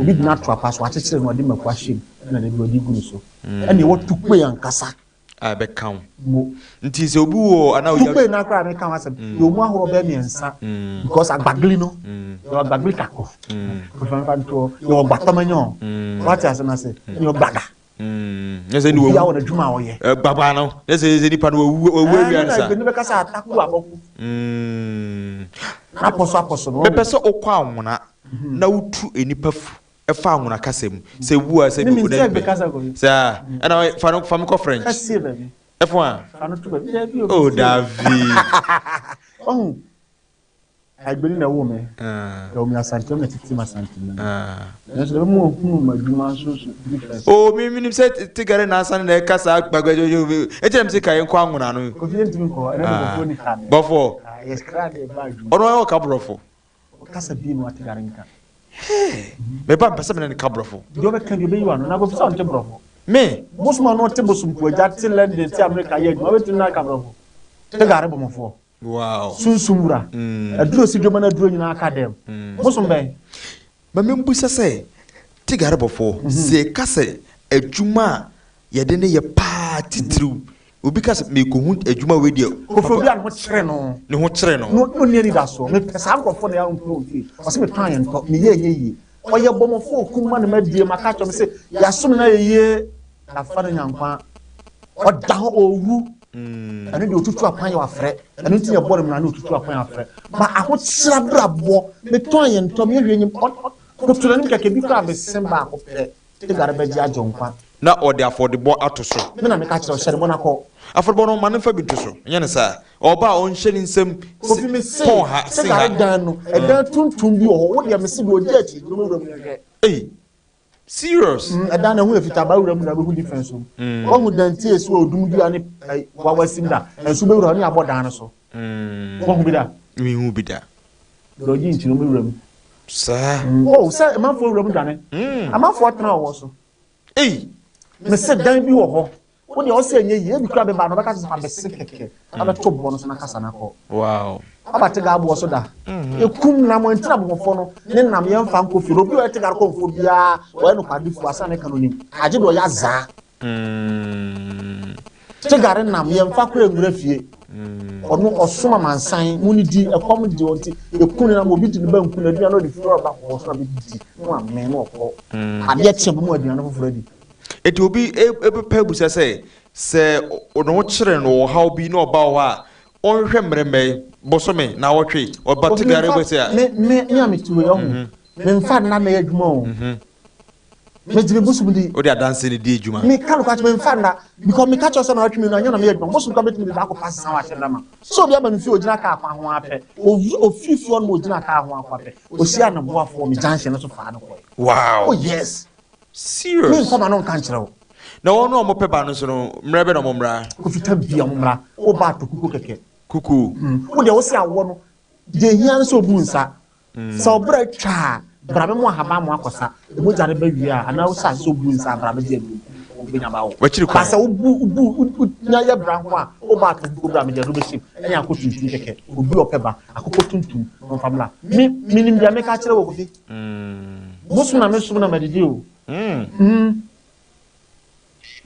Obi de no ato apa so, wakyekyere no, ɔde mako ahyɛ mu, ɛna da bi ɔde gu ne so. Ɛna ɛwɔ tukpe ankasa. A ɛbɛka wo. Mo. Nti sɛ obi wɔ anaa ogya. Tukpe no koraa meka ho asɛm. Yɛwɔ mu ahorow bɛyɛ mmiɛnsa. Because agbagli no, yɛwɔ agbagli kako. Mfa ntoɔ. Yɛwɔ gbatɔmanyɔ. Wate ase no ase. Ɛna yɛwɔ gbaga. Ne sɛ ne wawu. Obiara wɔ n'adwuma a ɔyɛ. Gbagba no. Ne sɛ sɛ nipa no wawu wawu awia no sa. Ɛna bɛka sɛ ataku abɔku. N'apɔso apɔso no. Mepɛ sɛ wokɔ anwona na wotu nnipa fu. Ɛfa anwona kasa mu. Sɛ wu a sɛ bi ɔda nipa. Sɛ ɛna fa no fa me kɔ French. Ɛfo a. Oh Davi. Ɔhu Agbeni na ɛwoo me. Ɛwɔ me Asante ɔna tete me Asante mu. Nanso ɛbɛma wɔhunu m'adwuma nso so difference. Oh me menim sɛ Tigare na asan na ɛka saa gbagbagba ɛkyɛ na me sɛ ka yɛnkɔ anwona no. Kofi yɛntumi nkɔ hɔ ɛnɛ de bɔfoɔ ni ha me. Bɔfoɔ. Yɛ kra de ɛba adwuma. Ɔno ɔyɛ ɔka borɔfo. Ɔkasa bi no Atigare nka. Hey, me ba mpɛ sɛ me ne no ka borɔfo. Deɛ ɔbɛka bi ɔbɛyi w'ano na Kofi sɛ ɔnte borɔfo. Me. Bosom a na ɔte Bosompuagya te London te America yɛ adwuma wobɛtumi ne no aka aborɔfo? Te gare bɔmɔfoɔ. Wow. Sunsum wura. Aduro si dwom na aduro nyinaa ka dɛm. Bosom bɛn? Ma membusa sɛ, te gare bɔfoɔ, sɛ yɛka sɛ adwuma a yɛde no yɛ paa titiriw, obi ka sɛ merekɔhu adwuma wei deɛ. Kofi obi a ne ho kyere no. Ne ho kyere no. Na ɔnni anidasoɔ. Mepɛ saa nkurɔfoɔ na yɛampɛ wɔn fie. Ɔse metɔn a yɛntɔ, meyɛ ɛnyɛ yie. Ɔyɛ bɔmmɔfoɔ ɔkum ma ne ma die maka akyerɛ me se yɛasom no ayɛ yie afa no nya nkwa. Ɔda hɔ ɔrewu. Ɛno deɛ ɔtutu akwan yɛ wafrɛ. Ɛno nti na yɛbɔ no mmara na ɔtutu akwan afrɛ. Ba ahokyere abrabɔ metɔn a yɛntɔ, meyɛ hwee nyɛ koto n'anim kɛkɛ bi koraa mesen baako pɛ. Hagar bɛgye agye nkwa. Na ɔde afɔrebɔ ato so. Me na meka kyerɛ wo, hyɛ ne bɔ na kɔ. Afɔrebɔ no, ma no mfa bi nto so, nyɛ no saa. Ɔba a, ɔnhyɛ ne nsam Kofi, me se, pɔn ha, sen ha. Hagar dan no, ɛdan tuntum bi wɔ hɔ, wo deɛ me se deɛ ɔgye akyi no wura mu nhwɛ. Ei, serious? Mm, ɛdan no ɛho yɛ fitaa, ba wura mu na wobɛhu difference wɔ mu. Wahu dan ti a esi hɔ odum dua ne ɛyi, wawa sim da, nso bɛwura hɔ ne abɔ dan no so. Wahu bi da? Menhu bi da. Deɛ ɔgye nkyini no wura mu. Saa. Oh, sɛ amanfoɔ wura mu dwane. Amanfoɔ tena wɔ so. Ei. Mese dan bi wɔ hɔ. Wo deɛ ɔsɛ ɛnyɛ yie. Ebi kura bɛba no ɔbɛka sɛ fa bɛse kɛkɛ. Na bɛto boɔ no so na kasa na kɔ. Wow. Aba te ga aboɔ so da. Ekum nam ɛnti na abɔfɔ no ne nam yɛn fa nkɔ fie. Obi a ɔyɛ te ga kɔ nfo biara ɔyɛ nokwadefoɔ asan ne ka no nim. Agye deɛ ɔyɛ azaa. Tigare nam yɛmfa kora nwura fie. Ɔno ɔsom amansan mu ne di ɛkɔm de ɔnti eku ne nam obi di ne ba nku na aduane ɔde firi ɔba kɔ so na bɛdidi na wamee na ɔkɔ. Adeɛ kye bɛmu aduane foforɔ adi. Eti obi bɛpɛ abusa sɛ, sɛ ne ho kyere no ɔhaw bi na ɔba wo hɔ a, ɔnhwehwɛ mmerɛ mmɛn, bosome, naawɔtwe, ɔba Tigare bɛsɛ a. Me me me a mete wei ɔho, memfa nna mmɛyɛ adwuma o. Megye me bosom di. Wode adanse no di adwuma. Meka nokware kyerɛ memfa nna because meka kyerɛ sɛ na ɔtwe me no anyɛ na meyɛ adwuma bosom kora bɛtumi de baako pa asesa wɔ ahyɛ da ma sɛ obi aba me fie ogyina kaa kwan ho ara pɛ ofiri fie hɔ no ma ogyina kaa ho ara pɛ ohyia ne boafoɔ me junction no so faa no kɔe. Wow. Oh yes. Serious. Memfa ma no nka nkyerɛ wo. Na wɔn a wɔpɛ ba no nso no mmerɛ bɛ na wɔn mmra. Kofi tam bia wɔn mmra. Woba atɔ kuko kɛkɛ. Kuku. Wo deɛ wo se awoɔ no deɛ ehia ne sɛ obu nsa. Sɛ wo bra twa a, bra bɛmo ahaban mo akɔsa. Mogya no ba wie a, anaa wo hyɛ ase sɛ wobu nsa a, bra bɛgye aduro. Wobɛnya ba wo. Wakyiri Ba kwan. sɛ wobu, wobu, wonya yɛ bra nko a, woba ato kuko bra mede aduro bɛhyɛ mu. Ɛne akɔ tuntum kɛkɛ. Obi a ɔpɛ ba, akokɔ tuntum na ɔmfa mmra. Me, menim deɛ meka akyerɛ wo Kofi. Bosom na mesom na madidi o. Mm.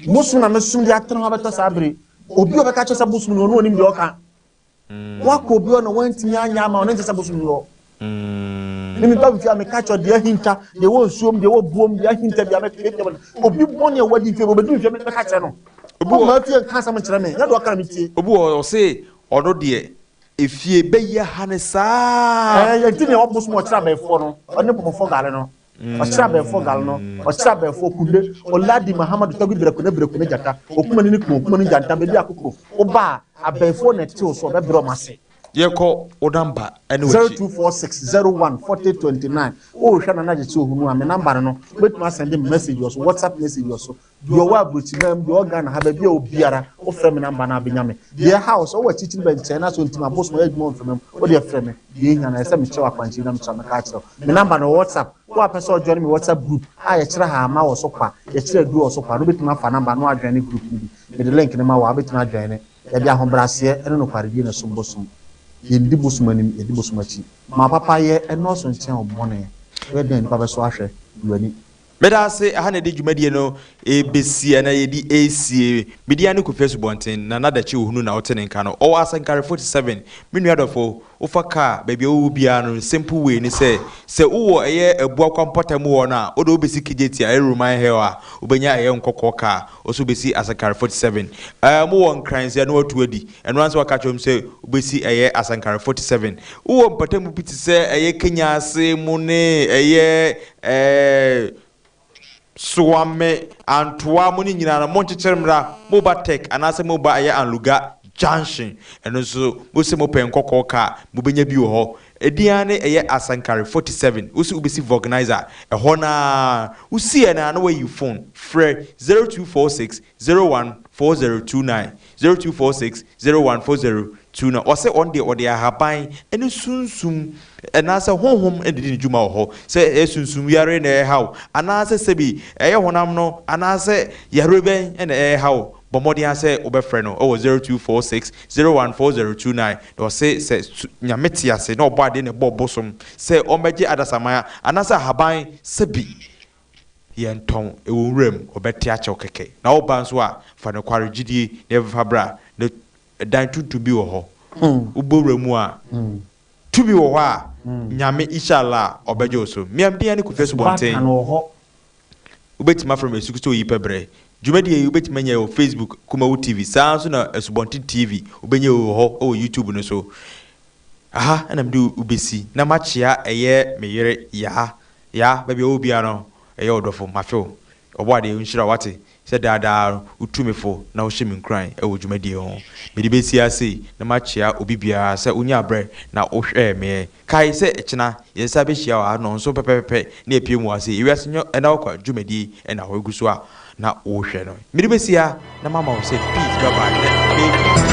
Bosom na mesom de atena hɔ abɛtɔ saa bere. Obi a ɔbɛka kyerɛ sɛ bosom no, ɔno ɔnim deɛ ɔka. Woakɔ obi hɔ na wantumi anyɛ ama wo no nkyɛ sɛ bosom ni hɔ. Ne me ba mfie a meka kyerɛ deɛ ahinta, deɛ ɛwɔ nsuom, deɛ ɛwɔ buom, deɛ ahinta deɛ mɛka obi bɔne a wadi mfie obɛdu mfie mɛka kyerɛ no. Obi wɔ maa fie nka asɛm nkyerɛ me, nyɛ deɛ ɔka na metie. Obi wɔ ɔse ɔno deɛ efie bɛyɛ ha ne saa. Ɛɛ nti nea ɔbosom ɔkyerɛ abɛɛfoɔ no, ɔne bɔmɔfoɔ gale no. Ɔkyerɛ abɛɛfoɔ gale no, ɔkyerɛ abɛɛfoɔ kunde, Oladi Mahamadu Tagwi Brekune Brekune Gyata, Okumani ne Kumo, Okumani Gyanta, Bedi Akoko, Woba a, abɛɛfoɔ na ɛte wo so, ɔbɛbrɛ wɔn ase. Yɛkɔ wo number ɛne w'akyi. 0246 01 40 29 Wohwehwɛ Nana Gyekye Ohunu a, me number no no, wobɛtumi asɛnde me message wɔ so, WhatsApp message wɔ so. Deɛ ɔwɔ aburokyiman mu, deɛ ɔwɔ Ghana ha, baabi a ɔwɔ biara, wofrɛ me number no a, wobɛnya me. Deɛ ɛha wo, sɛ wowɔ akyirikyiri bɛnkyɛn na sɛ ɔntim abosom ɔyɛ adwuma wɔ mframa mu, wo deɛ frɛ me. Deɛ ɛhia no, ɛsɛ sɛ mekyerɛ wo akwankyerɛ na mekyerɛ wo, mɛka akyerɛ wo. Me number no wɔ WhatsApp. Wo a pɛ sɛ ɔjoine me WhatsApp group a yɛkyerɛ haama wɔ so kwa, yɛkyerɛ aduro wɔ so kwa no, wobɛtumi afa number no ajoine group no bi. Mede link no ma wo a, wobɛtumi ajoine. Yɛde ahobrɛaseɛ ne nokwaredie na ɛsom bosom. Yɛndi bosom anim, yɛdi bosom akyi. Ma papayɛ nnɔɔso nkyɛn wo bɔne. Woyɛ dɛn a nnipa bɛsɔ ahwɛ? Yi w'ani. Meda ase, ɛha na yɛde dwumadie no rebɛsi anaa yɛde resie. Me din ara ne Kofi Asubɔnten, Nana Dakye Ohunu na wote ne nka no. Ɔwɔ Asankare 47. Me nua dɔfo, wofa kaa, baabi a wowɔ biara no, simple way ne sɛ, sɛ wowɔ ɛyɛ Abuakwa mpɔtam hɔ no a, wode wobɛsi Kejetia, ɛyɛ Roman Hill a, wobɛnya ɛyɛ nkɔkɔɔ kaa, wo nso wobɛsi Asankare 47. Ɛɛ, mowɔ Nkran nso a, na watu adi. Ɛno ara nso waka kyerɛ wɔn sɛ wobɛsi ɛyɛ Asankare 47. Wowɔ mpɔtam bi te sɛ ɛyɛ Kenya ase mu ne ɛyɛ Ɛɛ Soame, Antoa, mo ne nyinaa no monkyekyere mmra moba Tech anaasɛ moba ɛyɛ Anluga junction ɛno nso mose mopɛ nkɔkɔɔ car mobɛnya bi wɔ hɔ. Ɛdin ara ne ɛyɛ Asankare 47 wose wobɛsi Vulcanizer ɛhɔ no ara wosiiɛ no ara na wayi phone frɛ 0246 01. 4029, 0246 01 4029. Ɔse ɔno deɛ ɔde ahaban ne sunsum anaasɛ honhom na ɛdi ne dwuma wɔ hɔ. Sɛ ɛyɛ sunsum yare na ɛreha wo anaasɛ sɛbi ɛyɛ honam no anaasɛ yare bɛn na ɛreha wo, bɔ mmɔden ara sɛ wobɛfrɛ no wɔ 0246 01 4029. Na ɔse sɛ Nyame te ase na ɔbɔ adeɛ na ɛbɔɔ bosom sɛ ɔmmɛgye adasamma anaasɛ ahaban sɛbi Yɛntɔn, ɛwɔ nwura mu, ɔbɛte akyɛw kɛkɛ. Na wo ba nso a, fa nokware gyidie na ɛbɛfa bra. Na dan tuntum bi wɔ hɔ, wobɔ wura mu a, tumi wɔ hɔ a, Nyame, Isha-Allah, ɔbɛgye wo so. Me a me din ne Kofi Asubɔnten. Wobɛtumi afrɛ me Asukusu Oyi Pɛ Berɛ. Dwumadie yi, wobɛtumi anya wɔ Facebook, Kumawu TV, saa ara nso na Asubɔnten TV, wobɛnya wɔ hɔ wɔ YouTube no so. Aha na mede wo bɛsi na makyea ɛyɛ me yere Yaa. Yaa, baabi a ɔwɔ biara no, ɛyɛ wo dɔfo. Mafe wo. Ɔbɔadeɛ nhyira wo, wate, sɛ daa daa no wotu me fo na wohyɛ me nkuran wɔ dwumadie ho. Mede bɛsi ha sei na makyea obi biara sɛ wonyaa berɛ na wohwɛɛ meɛ. Kae sɛ kyena yɛn nsa bɛhyia wɔ ha nnɔnson pɛpɛpɛpɛ na yɛapue mu wɔ ha sei. Ewiase nyɛ ɛna wo kwa dwumadie na wogu so a na wohwɛ no. Mede bɛsi ha na mama wo sɛ peace, bye bye na me.